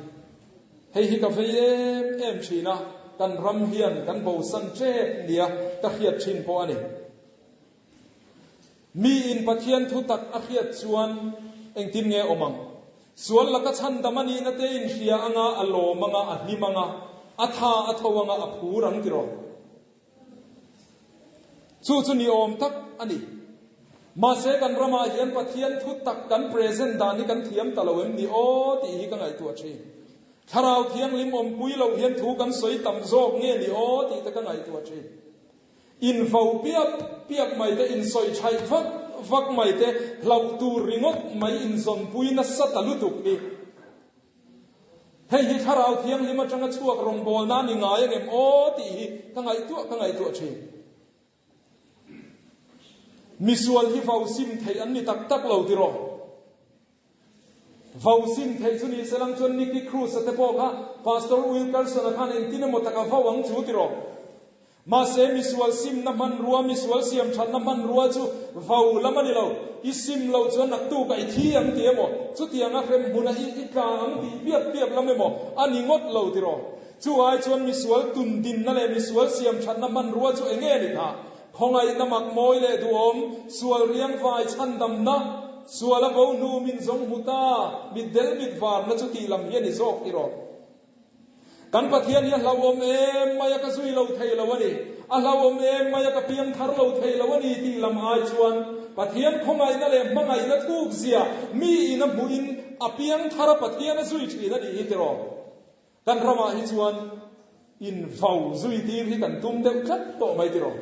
A: hei hi ka vei em em thin a, kan ram hian kan bosan tep nia ka hriat thin pawh a ni. Miin Pathian thu tak a hriat chuan engtin nge awm ang? Sual laka chhandam a nihna te inhria anga a lawm anga a hlim anga a tha a tho anga a phur ang tiraw? Chu chu ni awm tak a ni. Mahse kan ramah hian Pathian thu tak kan present dan hi kan thiam ta lo em ni aw tih hi ka ngaihtuah thin. Thlarau Thianghlim awmpui loh hian thu kan sawi tam zawk nge ni aw tih te ka ngaihtuah thin. Invo piap piap mai te, insawi thaih vak vak mai te, hlauh tur ringawt mai inzawnpui nasa ta lutuk hi. Hei hi Thlarau Thianghlim atanga chhuak rawngbawlna a ni ngai angem aw tih hi ka ngaihtuah ka ngaihtuah thin. Misual hi vau sim theih an ni tak tak lo tiraw? Vau sim theih chu ni selang chuan Nicky Cruz-a te pawh kha Pastor Wilkerson-a khan engtin emaw taka vau ang chu tiraw? Mahse, misual simna hmanrua, misual siam thatna hmanrua chu vau lam a ni lo. I sim loh chuan naktukah i thi ang ti emaw, chutianga hrem hmuna i i tla ang tih piap piap lam emaw a ni ngawt lo tiraw? Chu ai chuan misual tundinna leh misual siam thatna hmanrua chu enge ni kha? Khawngaihna mak mawi leh duhawm, sual riangvai chhandamna, sual a bo hnu min zawng hmu ta, mitdel mitvarna chu tih lam hi a ni zawk tiraw? Kan Pathian hi a hlauhawm em mai a, ka zui lo thei lo a ni. A hlauhawm em mai a, ka piang thar lo thei lo a ni tih lam ai chuan Pathian khawngaihna leh hmangaihna thuk zia mi in a hmuhin a piang thar a Pathian a zui thin a nih hi tiraw? Kan ramah hi chuan in vau zui tir hi kan tum deuh tlat tawh mai tiraw?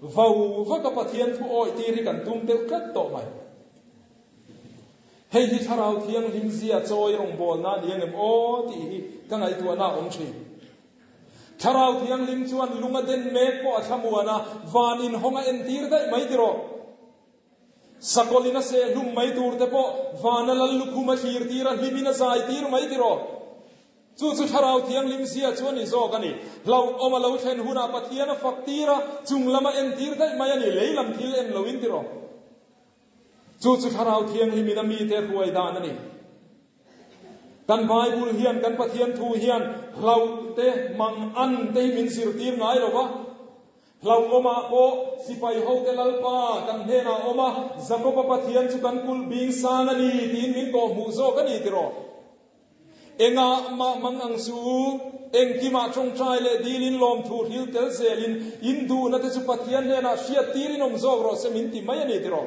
A: Vau vaka Pathian thu awih tir hi kan tum deuh tlat tawh mai. Hei hi Thlarau Thianghlim zia chawi rawngbawlna a ni angem aw tih hi ka ngaihtuahna a awm thin. Thlarau Thianghlim chuan lung a den mek pawh a thlamuan a, van inhawng a entir daih mai tiraw? Sakawlin a seh hlum mai tur te pawh vana lal lukhum a thlir tir a, hlimin a zai tir mai tiraw? Chu chu Thlarau Thianghlim zia chu a ni zawk a ni. Hlauhawm a lo thlen hunah Pathian a fak tir a, chung lam a entir daih mai a ni, lei lam thil en loin tiraw? Chu chu Thlarau Thianghlimin a mite hruai dan a ni. Kan Bible hian, kan Pathian thu hian hlauh te, mang an te hi min zirtir ngai lo va. Hlauhawmah pawh sipai hote Lalpa kan hnenah a awm a, Jakoba Pathian chu kan kulh bing sang a ni tiin min kawhhmuh zawk a ni tiraw? Engah mah mang ang suh u, engkimah tawngtai leh dilin lawmthu hril tel zelin in duhna te chu Pathian hnenah hriat tirin awm zawk rawh se min ti mai a ni tiraw?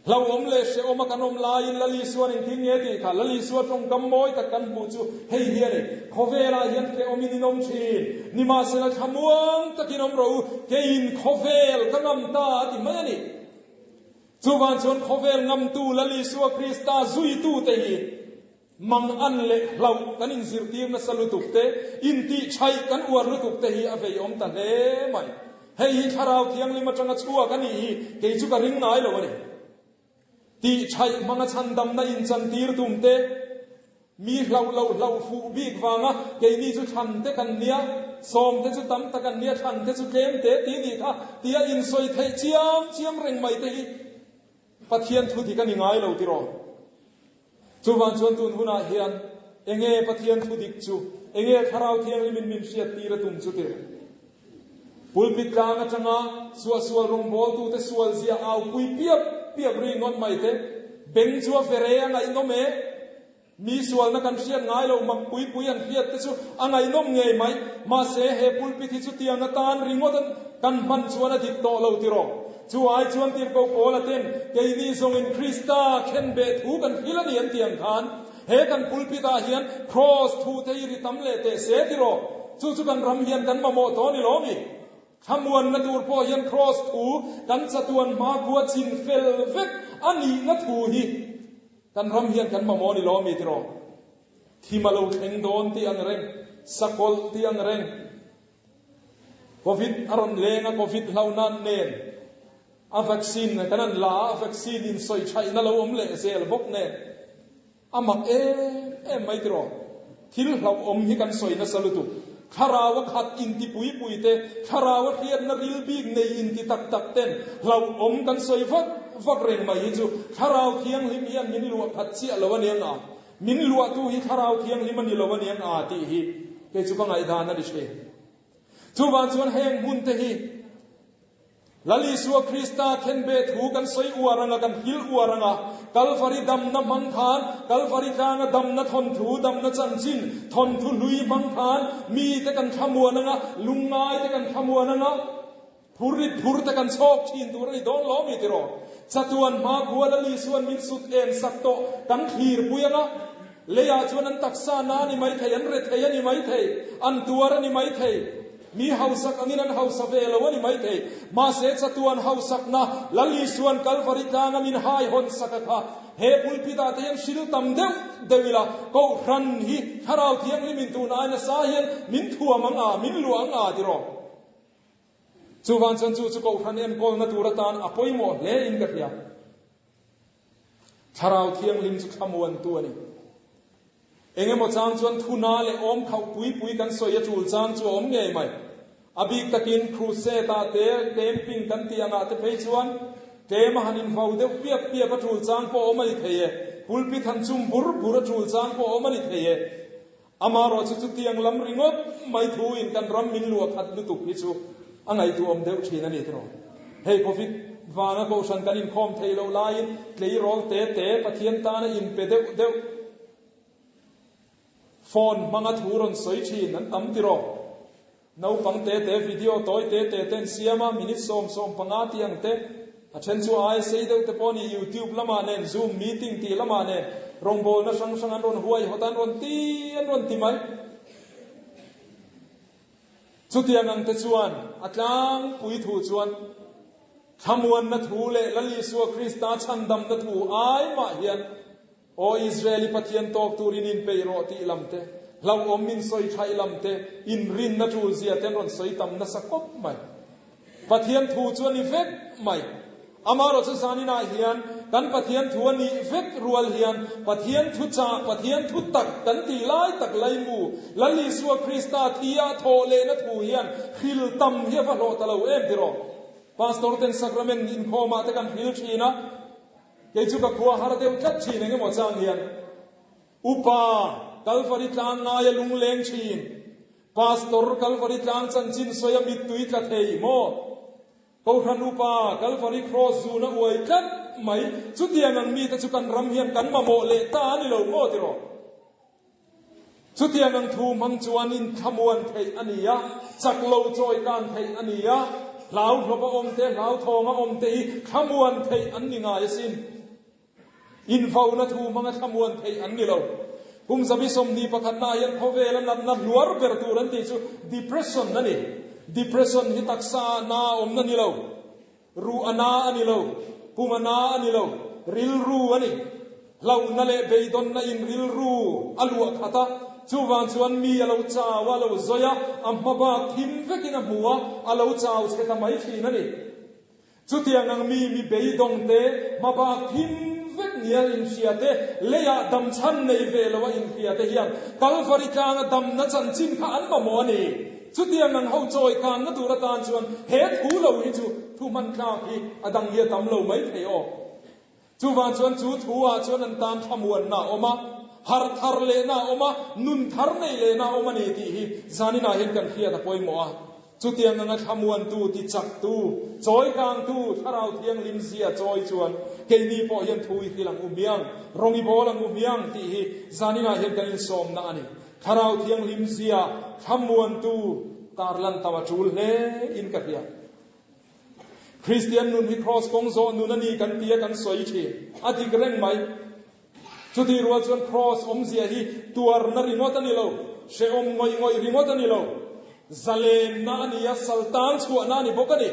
A: Hlauhawm leh hrehawma kan awm laiin Lal Isua'n engtin nge tih kha Lal Isua tawngkam mawi tak kan hmuh chu hei hi a ni, Khawvelah hian hrehawmin in awm thin, nimahsela thlamuang takin awm rawh u, keiin khawvel ka ngam ta a ti mai a ni. Chuvang chuan khawvel ngamtu Lal Isua Krista zuitute hi mangan leh hlauh kan inzirtir nasa lutuk te, intihchhaih kan uar lutuk te hi a veiawm ta hle mai. Hei hi Thlarau Thianghlim atanga chhuak a nih hi kei chu ka ring ngai lo a ni. Tihchhaih hmanga chhandamna inchantir tum te, Mi hlauh loh hlauh fuh bik vanga keini chu thlan te kan nia, sawm te chu tam tak an nia, thlan te chu tlem te ti nih kha tia insawi theih chiam chiam reng mai te hi Pathian thu dik a ni ngai lo tiraw? Chuvang chuan tun hunah hian enge Pathian thu dik chu? Enge Thlarau Thianghlimin min hriattir a tum chu tir? Pulpit tlang atanga suahsual rawngbawltute sual zia aupui piap piap ri ngawt mai te, beng chu a vere a ngaihnawm e. Mi sualna kan hriat ngai lo mak pui pui an hriat te chu a ngaihnawm ngei mai. Mahse, he pulpit hi chutiang atan ringawt kan hman chuan a dik tawh lo tiraw? Chu ai chuan Tirhkoh Paula ten keini zawngin Krista khenbeh thu kan hrilh a ni an tih ang khan, He kan pulpit ah hian Kraws thu te hi ri tam leh teh se tiraw? Chu chu kan ram hian kan mamawh tawh a ni lo mi? Thlamuanna tur pawh hian Kraws thu kan chatuan hmakhua chin fel vek a nihna thu hi kan ram hian kan mamawh a ni lo mi tiraw? Thim a lo thleng dawn tih ang reng, sakawlh tih ang reng, Covid a rawn leng a, Covid hlauhnan nen a vaccine kan an la a, vaccine in sawi thaihna lo awm leh zel bawk nen a mak em em mai tiraw? Thil hlauhawm hi kan sawi nasa lutuk. Thlarau a khat inti pui pui te, thlarau a hriatna ril bik nei inti tak tak ten hlauhawm kan sawi vak vak reng mai hi chu Thlarau Thianghlim hian min luah khat chiah lo aniang a, min luahtu hi Thlarau Thianghlim a ni lo aniang a tih hi kei chu ka ngaihdan a ni thin. Chuvang chuan heng hmun te hi Lal Isua Krista khenbeh thu kan sawi uar anga, kan hrilh uar anga, Kalvari damna hmang khan, Kalvari tlanga damna thawnthu, damna chanchin, thawnthu hlui hmang khan mite kan thlamuan anga, lungngaite kan thlamuan anga, phurrit phurte kan chhawk thin tur a ni dawn lo mi tiraw? Chatuan hmakhua Lal Isua'n min sut en sak tawh kan thlirpui anga, leiah chuan an taksa na a ni maithei, an rethei a ni maithei, an tuar a ni maithei. Mi hausak angin an hausa ve lo a ni maithei. Mahse chatuan hausakna Lal Isua'n Kalvari tlanga min haihawn sak a kha. He pulpit ah te hian hril tam deuh deuh ila, Kohhran hi Thlarau Thianghlim in tun ai nasa hian min thuam ang a, min luah ang a tiraw? Chuvang chuan chu chu Kohhran enkawlna tur atan a pawimawh hle in ka hria. Thlarau Thianghlim chu thlamuantu a ni. Eng emaw chang chuan thuna leh awm khauh pui pui kan sawi a tul chang chu a awm ngei mai. A bik takin crusade ah te, camping kan tih angah te phei chuan tlem a han invo deuh piap piap a tul chang pawh a awm a ni thei e. Pulpit han chum bur bur a tul chang pawh a awm a ni thei e. Amaherawh chu chutiang lam ringawt mai thuin kan ram min luah khat lutuk hi chu a ngaihtuahawm deuh thin a ni tiraw. Hei Covid vanga kohhran kan inkhawm theih loh laiin tleirawl te te Pathian tana inpe deuh deuh phone hmanga thu rawn sawi thin an tam tiraw. Naupang te te video tawi te te te an siam a, minute 10, 15 tih ang te, a then chu ai sei deuh te pawh a ni, YouTube lamah nen, Zoom meeting tih lamah nen rawngbawlna hrang hrang an rawn huaihawt a, an rawn ti an rawn ti mai. Chutiang ang te chuan a tlangpui thu chuan thlamuanna thu leh Lal Isua Krista chhandamna thu ai mah hian Aw Israel i Pathian tawk turin inpeih rawh tih lam te, hlauhawm min sawi thaih lam te, inrinna tul zia te an rawn sawi tam nasa khawp mai. Pathian thu chu a ni vek mai. Amaherawhchu zaninah hian kan Pathian thu a nih vek rual hian Pathian thu chah, Pathian thu tak kan tih lai tak laimu, Lal Isua Krista thi ah thawh lehna thu hian hril tam hi a va hlawh ta lo em tiraw? Pastor ten sacrament inkhawmah te kan hril thin a. Kei chu ka khua har deuh tlat thin eng emaw chang hian Upa Kalvari tlang ngaia lungleng thin, Pastor Kalvari tlang chanchin sawi a mittui tla thei maw? Kohhran Upa Kalvari Cross zun a uai tlat mai, chutiang ang mite chu kan ram hian kan mamawh leh ta a ni lo maw tiraw? Chutiang ang thu hmang chuan inthlamuan theih a ni a, chak lo chawi kan theih a ni a, hlauhlawp a awm te, hlauthawng a awm te hi thlamuan theih an ni ngai asin. Invauna thu hmanga thlamuan theih an ni lo. Kum 21 na hian khawvela natna hluar ber tur an tih chu depression a ni. Depression hi taksa ah na a awmna ni lo. Ruh a na a ni lo, pum a na a ni lo, rilru a ni. Hlauhna leh beidawnna in rilru a luah khat a, chuvang chuan mi a lo chau a, a lo zawi a, a hma bak thim vekin a hmu a, a lo chau chhe ta mai thin a ni. Chutiang ang mi mi beidawng te, hma bak thim vek nia inhria te, leiah damchhan nei ve lo a inhria te hian Kalvari tlanga damna chanchin kha an mamawh a ni. Chutiang ang ho chawi kanna tur atan chuan he thu lo hi chu thu hman tlak hi a dang hi a tam lo mai thei aw. Chuvang chuan chu thu ah chuan an tan thlamuanna a awm a, Harh thar lehna a awm a, nun thar neih lehna a awm a ni tih hi zaninah hian kan hriat a pawimawh a. Chutiang anga thlamuantu, tichaktu, chawikangtu Thlarau Thianghlim zia chawi chuan keini pawh hian thu i hrilh ang u hmiang, rawng i bawl ang u hmiang tih hi zaninah hian kan insawmna a ni. Thlarau Thianghlim zia thlamuantu tarlan tam a tul hle in ka hria. Kristian nun hi Kraws kawng zawh nun a ni kan tia kan sawi thin. A dik reng mai. Chutih rual chuan Kraws awmzia hi tuarna ringawt a ni lo, hrehawm ngawih ngawih ringawt a ni lo. Zalenna a ni a, saltan chhuahna a ni bawk a ni.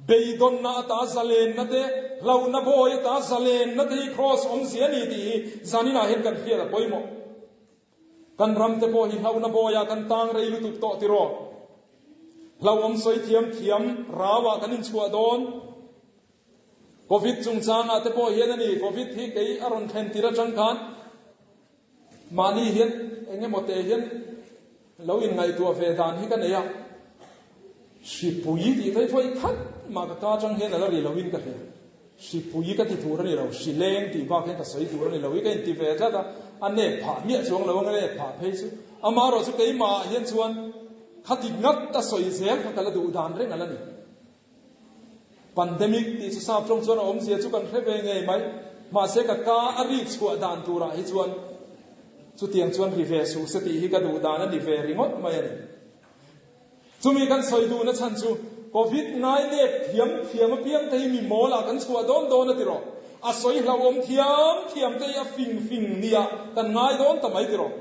A: Beidawnna ata zalenna te, hlauhna bawi ata zalenna te hi Kraws awmzia a ni tih hi zaninah hian kan hriat a pawimawh. Kan ram te pawh hi hlauhna bawiah kan tang rei lutuk tawh tiraw? Hlauhawm sawi thiam thiam rauah kan inchhuah dawn. Covid chungchangah te pawh hian a ni, Covid hi kei a rawn thlen tir atang khan mahni hian eng emaw te hian lo inngaihtuah ve dan hi ka nei a, hripui tih phei phei khat mah ka ka atang hian a la ri loin ka hria. Hripui ka ti tur a ni lo, hri leng tih bak hian ka sawi tur a ni lo i ka inti ve tlat a, a nep phah miah chuang lo ang a nep phah phei chu. Amaherawhchu keimah ah hian chuan khati ngat a sawi zel kha ka la duh dan reng a la ni. Pandemic tih chu sap tawng chuan a awmzia chu kan hre ve ngei mai. Mahse ka ka a rik chhuah dan turah hi chuan chutiang chuan ri ve suh se tih hi ka duh dan a ni ve ringawt mai a ni. Chumi kan sawi duhna chhan chu Covid ngai nep thiam thiam apiang te hi mi mawl ah kan chhuah dawn dawn a ti rawh. A sawi hlauhawm thiam thiam te hi a fing fing nia kan ngai dawn ta mai ti rawh.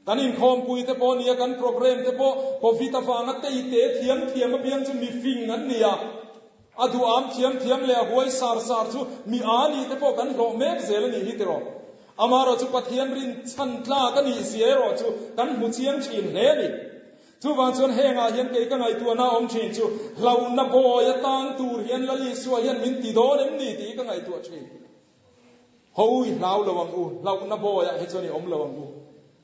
A: Kan inkhawmpui te pawh nia kan programme te pawh Covid avanga tei te thiam thiam apiang chu mi fing an ni a. A duham thiam thiam leh a huai sar sar chu mi a nih te pawh kan hlawh mek zel a nih hi ti rawh. Amaherawh chu Pathian rin chhan tlak a nih zia erawh chu kan hmu chiang thin hle a ni. Chuvang chuan hengah hian kei ka ngaihtuahna a awm thin chu hlauhna bawi atang tur hian Lal Isua hian min ti dawn em ni tih ka ngaihtuah thin. Ho i hlau lo ang u, hlauhna bawiah hi chuan i awm lo ang u.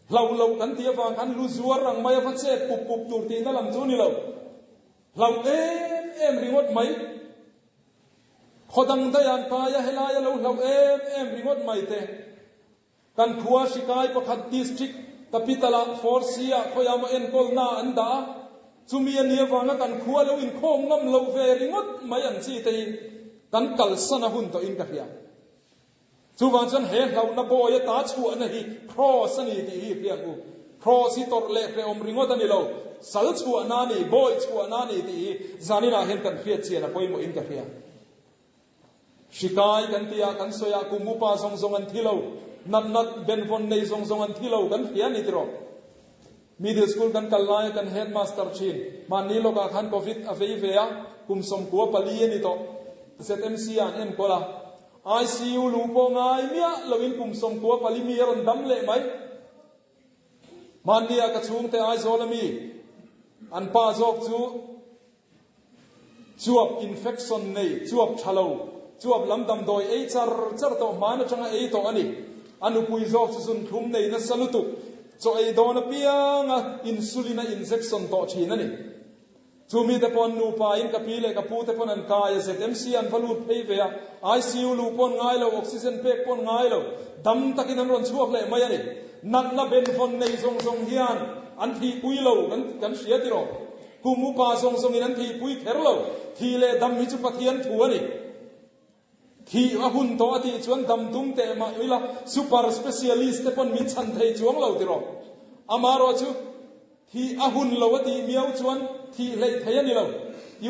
A: Hlauh loh kan tih avang khan lu zuar ang mai a va chet pup pup tur tihna lam chu ni lo. Hlauh em em ringawt mai. Khaw dang daih an kai a, helai a lo hlauh em em ringawt mai te. Kan khua hrikai pakhat district capital ah Force ah khawiah maw enkawlna an dah a, chumi a nih avanga kan khua lo inkhawm ngam lo ve ringawt mai ang chi te hi kan kalsan a hun tawhin ka hria. Chuvang chuan he hlauhna bawi ata chhuahna hi Kraws a ni tih hi hria ang u. Kraws hi tawrh leh hrehawm ringawt a ni lo, sal chhuahna a ni, bawi chhuahna a ni tih hi zaninah hian kan hriat chian a pawimawhin ka hria. Hrikai kan ti a, kan sawi a, kum upa zawng zawng an thi lo, natnat benvawn nei zawng zawng an thi lo kan hria a ni tiraw? Middle school kan kal laia kan headmaster thin, mahni lawkah khan covid a vei ve a, kum 14 a ni tawh, ZMC ah an enkawl a, ICU luh pawh ngai miah loin kum 94 mi a rawn dam leh mai. Hmanni ah ka chhungte Aizawl ami an pa zawk chu Chuap infection nei, chuap tha lo, chuap lam damdawi ei char char tawh hman atanga ei tawh a ni. A nupui zawk chu zunthlum nei nasa lutuk, chaw ei dawn apianga insulin a injection tawh thin a ni. Chu mite pawh an nupa in ka pi leh ka pu te pawn an kai a, ZMC an va lut phei ve a, ICU luh pawn ngai lo, oxygen pek pawn ngai lo, dam takin an rawn chhuak leh mai a ni. Natna benvawn nei zawng zawng hian an thihpui lo kan hria tiraw? Kum upa zawng zawngin an thihpui kher lo. Thih leh dam hi chu Pathian thu a ni. Thih a hun tawh a tih chuan dam tum teh mah ila super specialist te pawn min chhan thei chuang lo tiraw. Amaherawh chu thih a hun lo a tih miau chuan thih hleih thei a ni lo.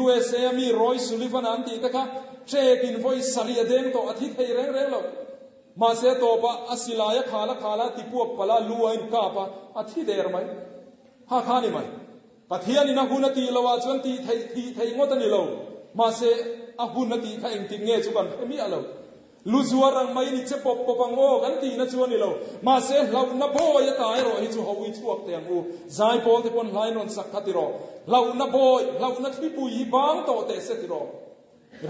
A: USA a mi Roy Sullivan a an tih te kha trek in vawi sarih a deng tawh a thi thei reng reng lo. Mahse a tawpah a silai a khal a khal a tipuak palh a lu a inkap a, a thi der mai. Ha kha a ni mai. Pathianin a hun a tih loh ah chuan tih theih thih theih ngawt a ni lo. Mahse, a hun a tih kha engtik nge chu kan hre miah lo. Lu zuar ang mai ni che pawp pawp ang aw kan tihna chu a ni lo. Mahse, hlauhna bawi ata erawh hi chu ho i chhuak teh ang u. Zaipawl te pawn hlain rawn sak kha ti rawh. Hlauhna bawi, hlauhna thlipui hi bang tawh teh se ti rawh.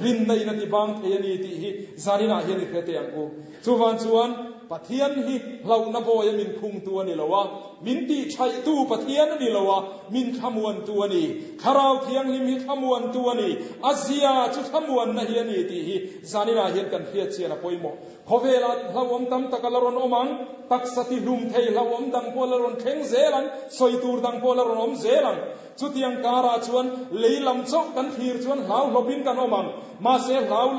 A: Rinna in a ti bang thei a ni tih hi zaninah hian i hre teh ang u. Chuvang chuan. Pathian hi hlauhna bawia min khungtu a ni lo a, min tihchhaihtu Pathian a ni lo a, min thlamuantu a ni. Thlarau Thianghlim hi thlamuantu a ni. A zia chu thlamuanna hi a ni tih hi zaninah hian kan hriat chian a pawimawh. Khawvelah hlauhawm tam tak a la rawn awm ang, taksa tihlum thei hlauhawm dang pawh a la rawn thleng zel ang, sawi tur dang pawh a la rawn awm zel ang. Chutiang karah chuan lei lam chauh kan thlir chuan hlauhlawpin kan awm ang. Mahse hlau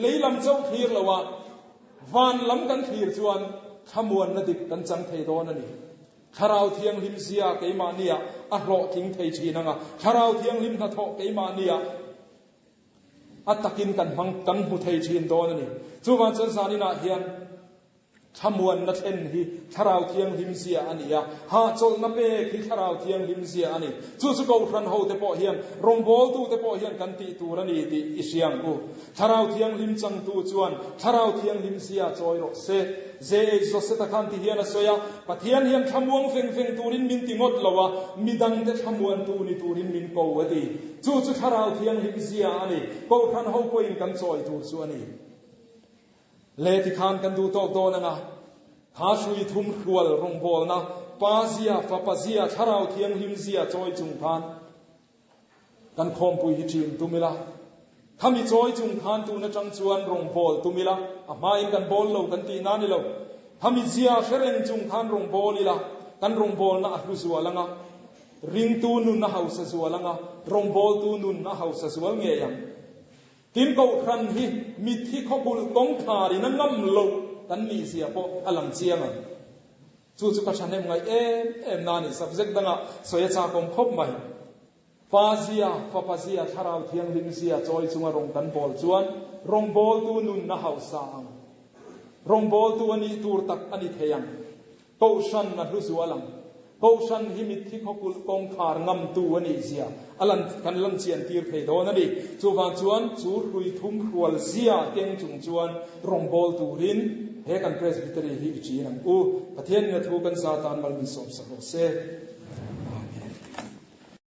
A: lei lam chauh thlir loa van lam kan thlir chuan thlamuanna dik kan chang thei dawn a ni. Thlarau Thianghlim zia keimahniah a hlawhtling thei thin ang a, Thlarau Thianghlim hnathawh keimahniah a takin kan hmang kan hmu thei thin dawn a ni. Chuvang chuan zaninah hian Thlamuanna thlen hi Thlarau Thianghlim zia a ni a, hahchawlhna pek hi Thlarau Thianghlim zia a ni. Chu chu Kohhran hote pawh hian, rawngbawltute pawh hian kan tih tur a ni tih i hria ang u. Thlarau Thianghlim changtu chuan Thlarau Thianghlim zia chawi rawh se. JH Joseta khan ti hian a sawi a, Pathian hian thlamuang feng feng turin min ti ngawt lo a, midangte thlamuantu ni turin min ko a ti. Chu chu Thlarau Thianghlim zia a ni. Kohhran ho pawhin kan chawi tur chu a ni. Le tikhan kan duh tawk dawn anga, kha hrui thum hrual rawngbawlna, Pa zia, Fapa zia, Thlarau Thianghlim zia chawi chung khan kan khawmpui hi ṭin tum ila. Khami chawi chung khan tun aṭang chuan rawngbâwl tum ila, a hmain kan bâwl lo kan tih na ni lo. Khami zia hre reng chung khan rawngbâwl ila, kan rawngbâwlna a hlu zual anga, ringtu nun a hausa zual anga, rawngbâwltu nun a hausa zual ngei ang. Tin, Kohhran hi mitthi khawkulh kawngkhar in a ngam loh kan nih zia pawh a lang chiang ang. Chu chu ka thahnem ngaih em em na a ni. Subject dangah sawi a chakawm khawp mai. Pa zia, Fapa zia, Thlarau Thianghlim zia chawi chunga rawng kan bawl chuan rawngbawltu nun a hausa ang. Rawngbawltu a nih tur tak a ni thei ang. Kohhran a hlu zual ang. Kohhran hi mitthi khawkulh kawngkhar ngamtu a nih zia a lan kan lan chian tir thei dawn a ni. Chuvang chuan chu hrui thum hrual zia keng chung chuan rawngbâwl turin he kan Presbytery hi i ṭin ang u. Pathianin a thu kan za tan mal min sawmsak rawh se.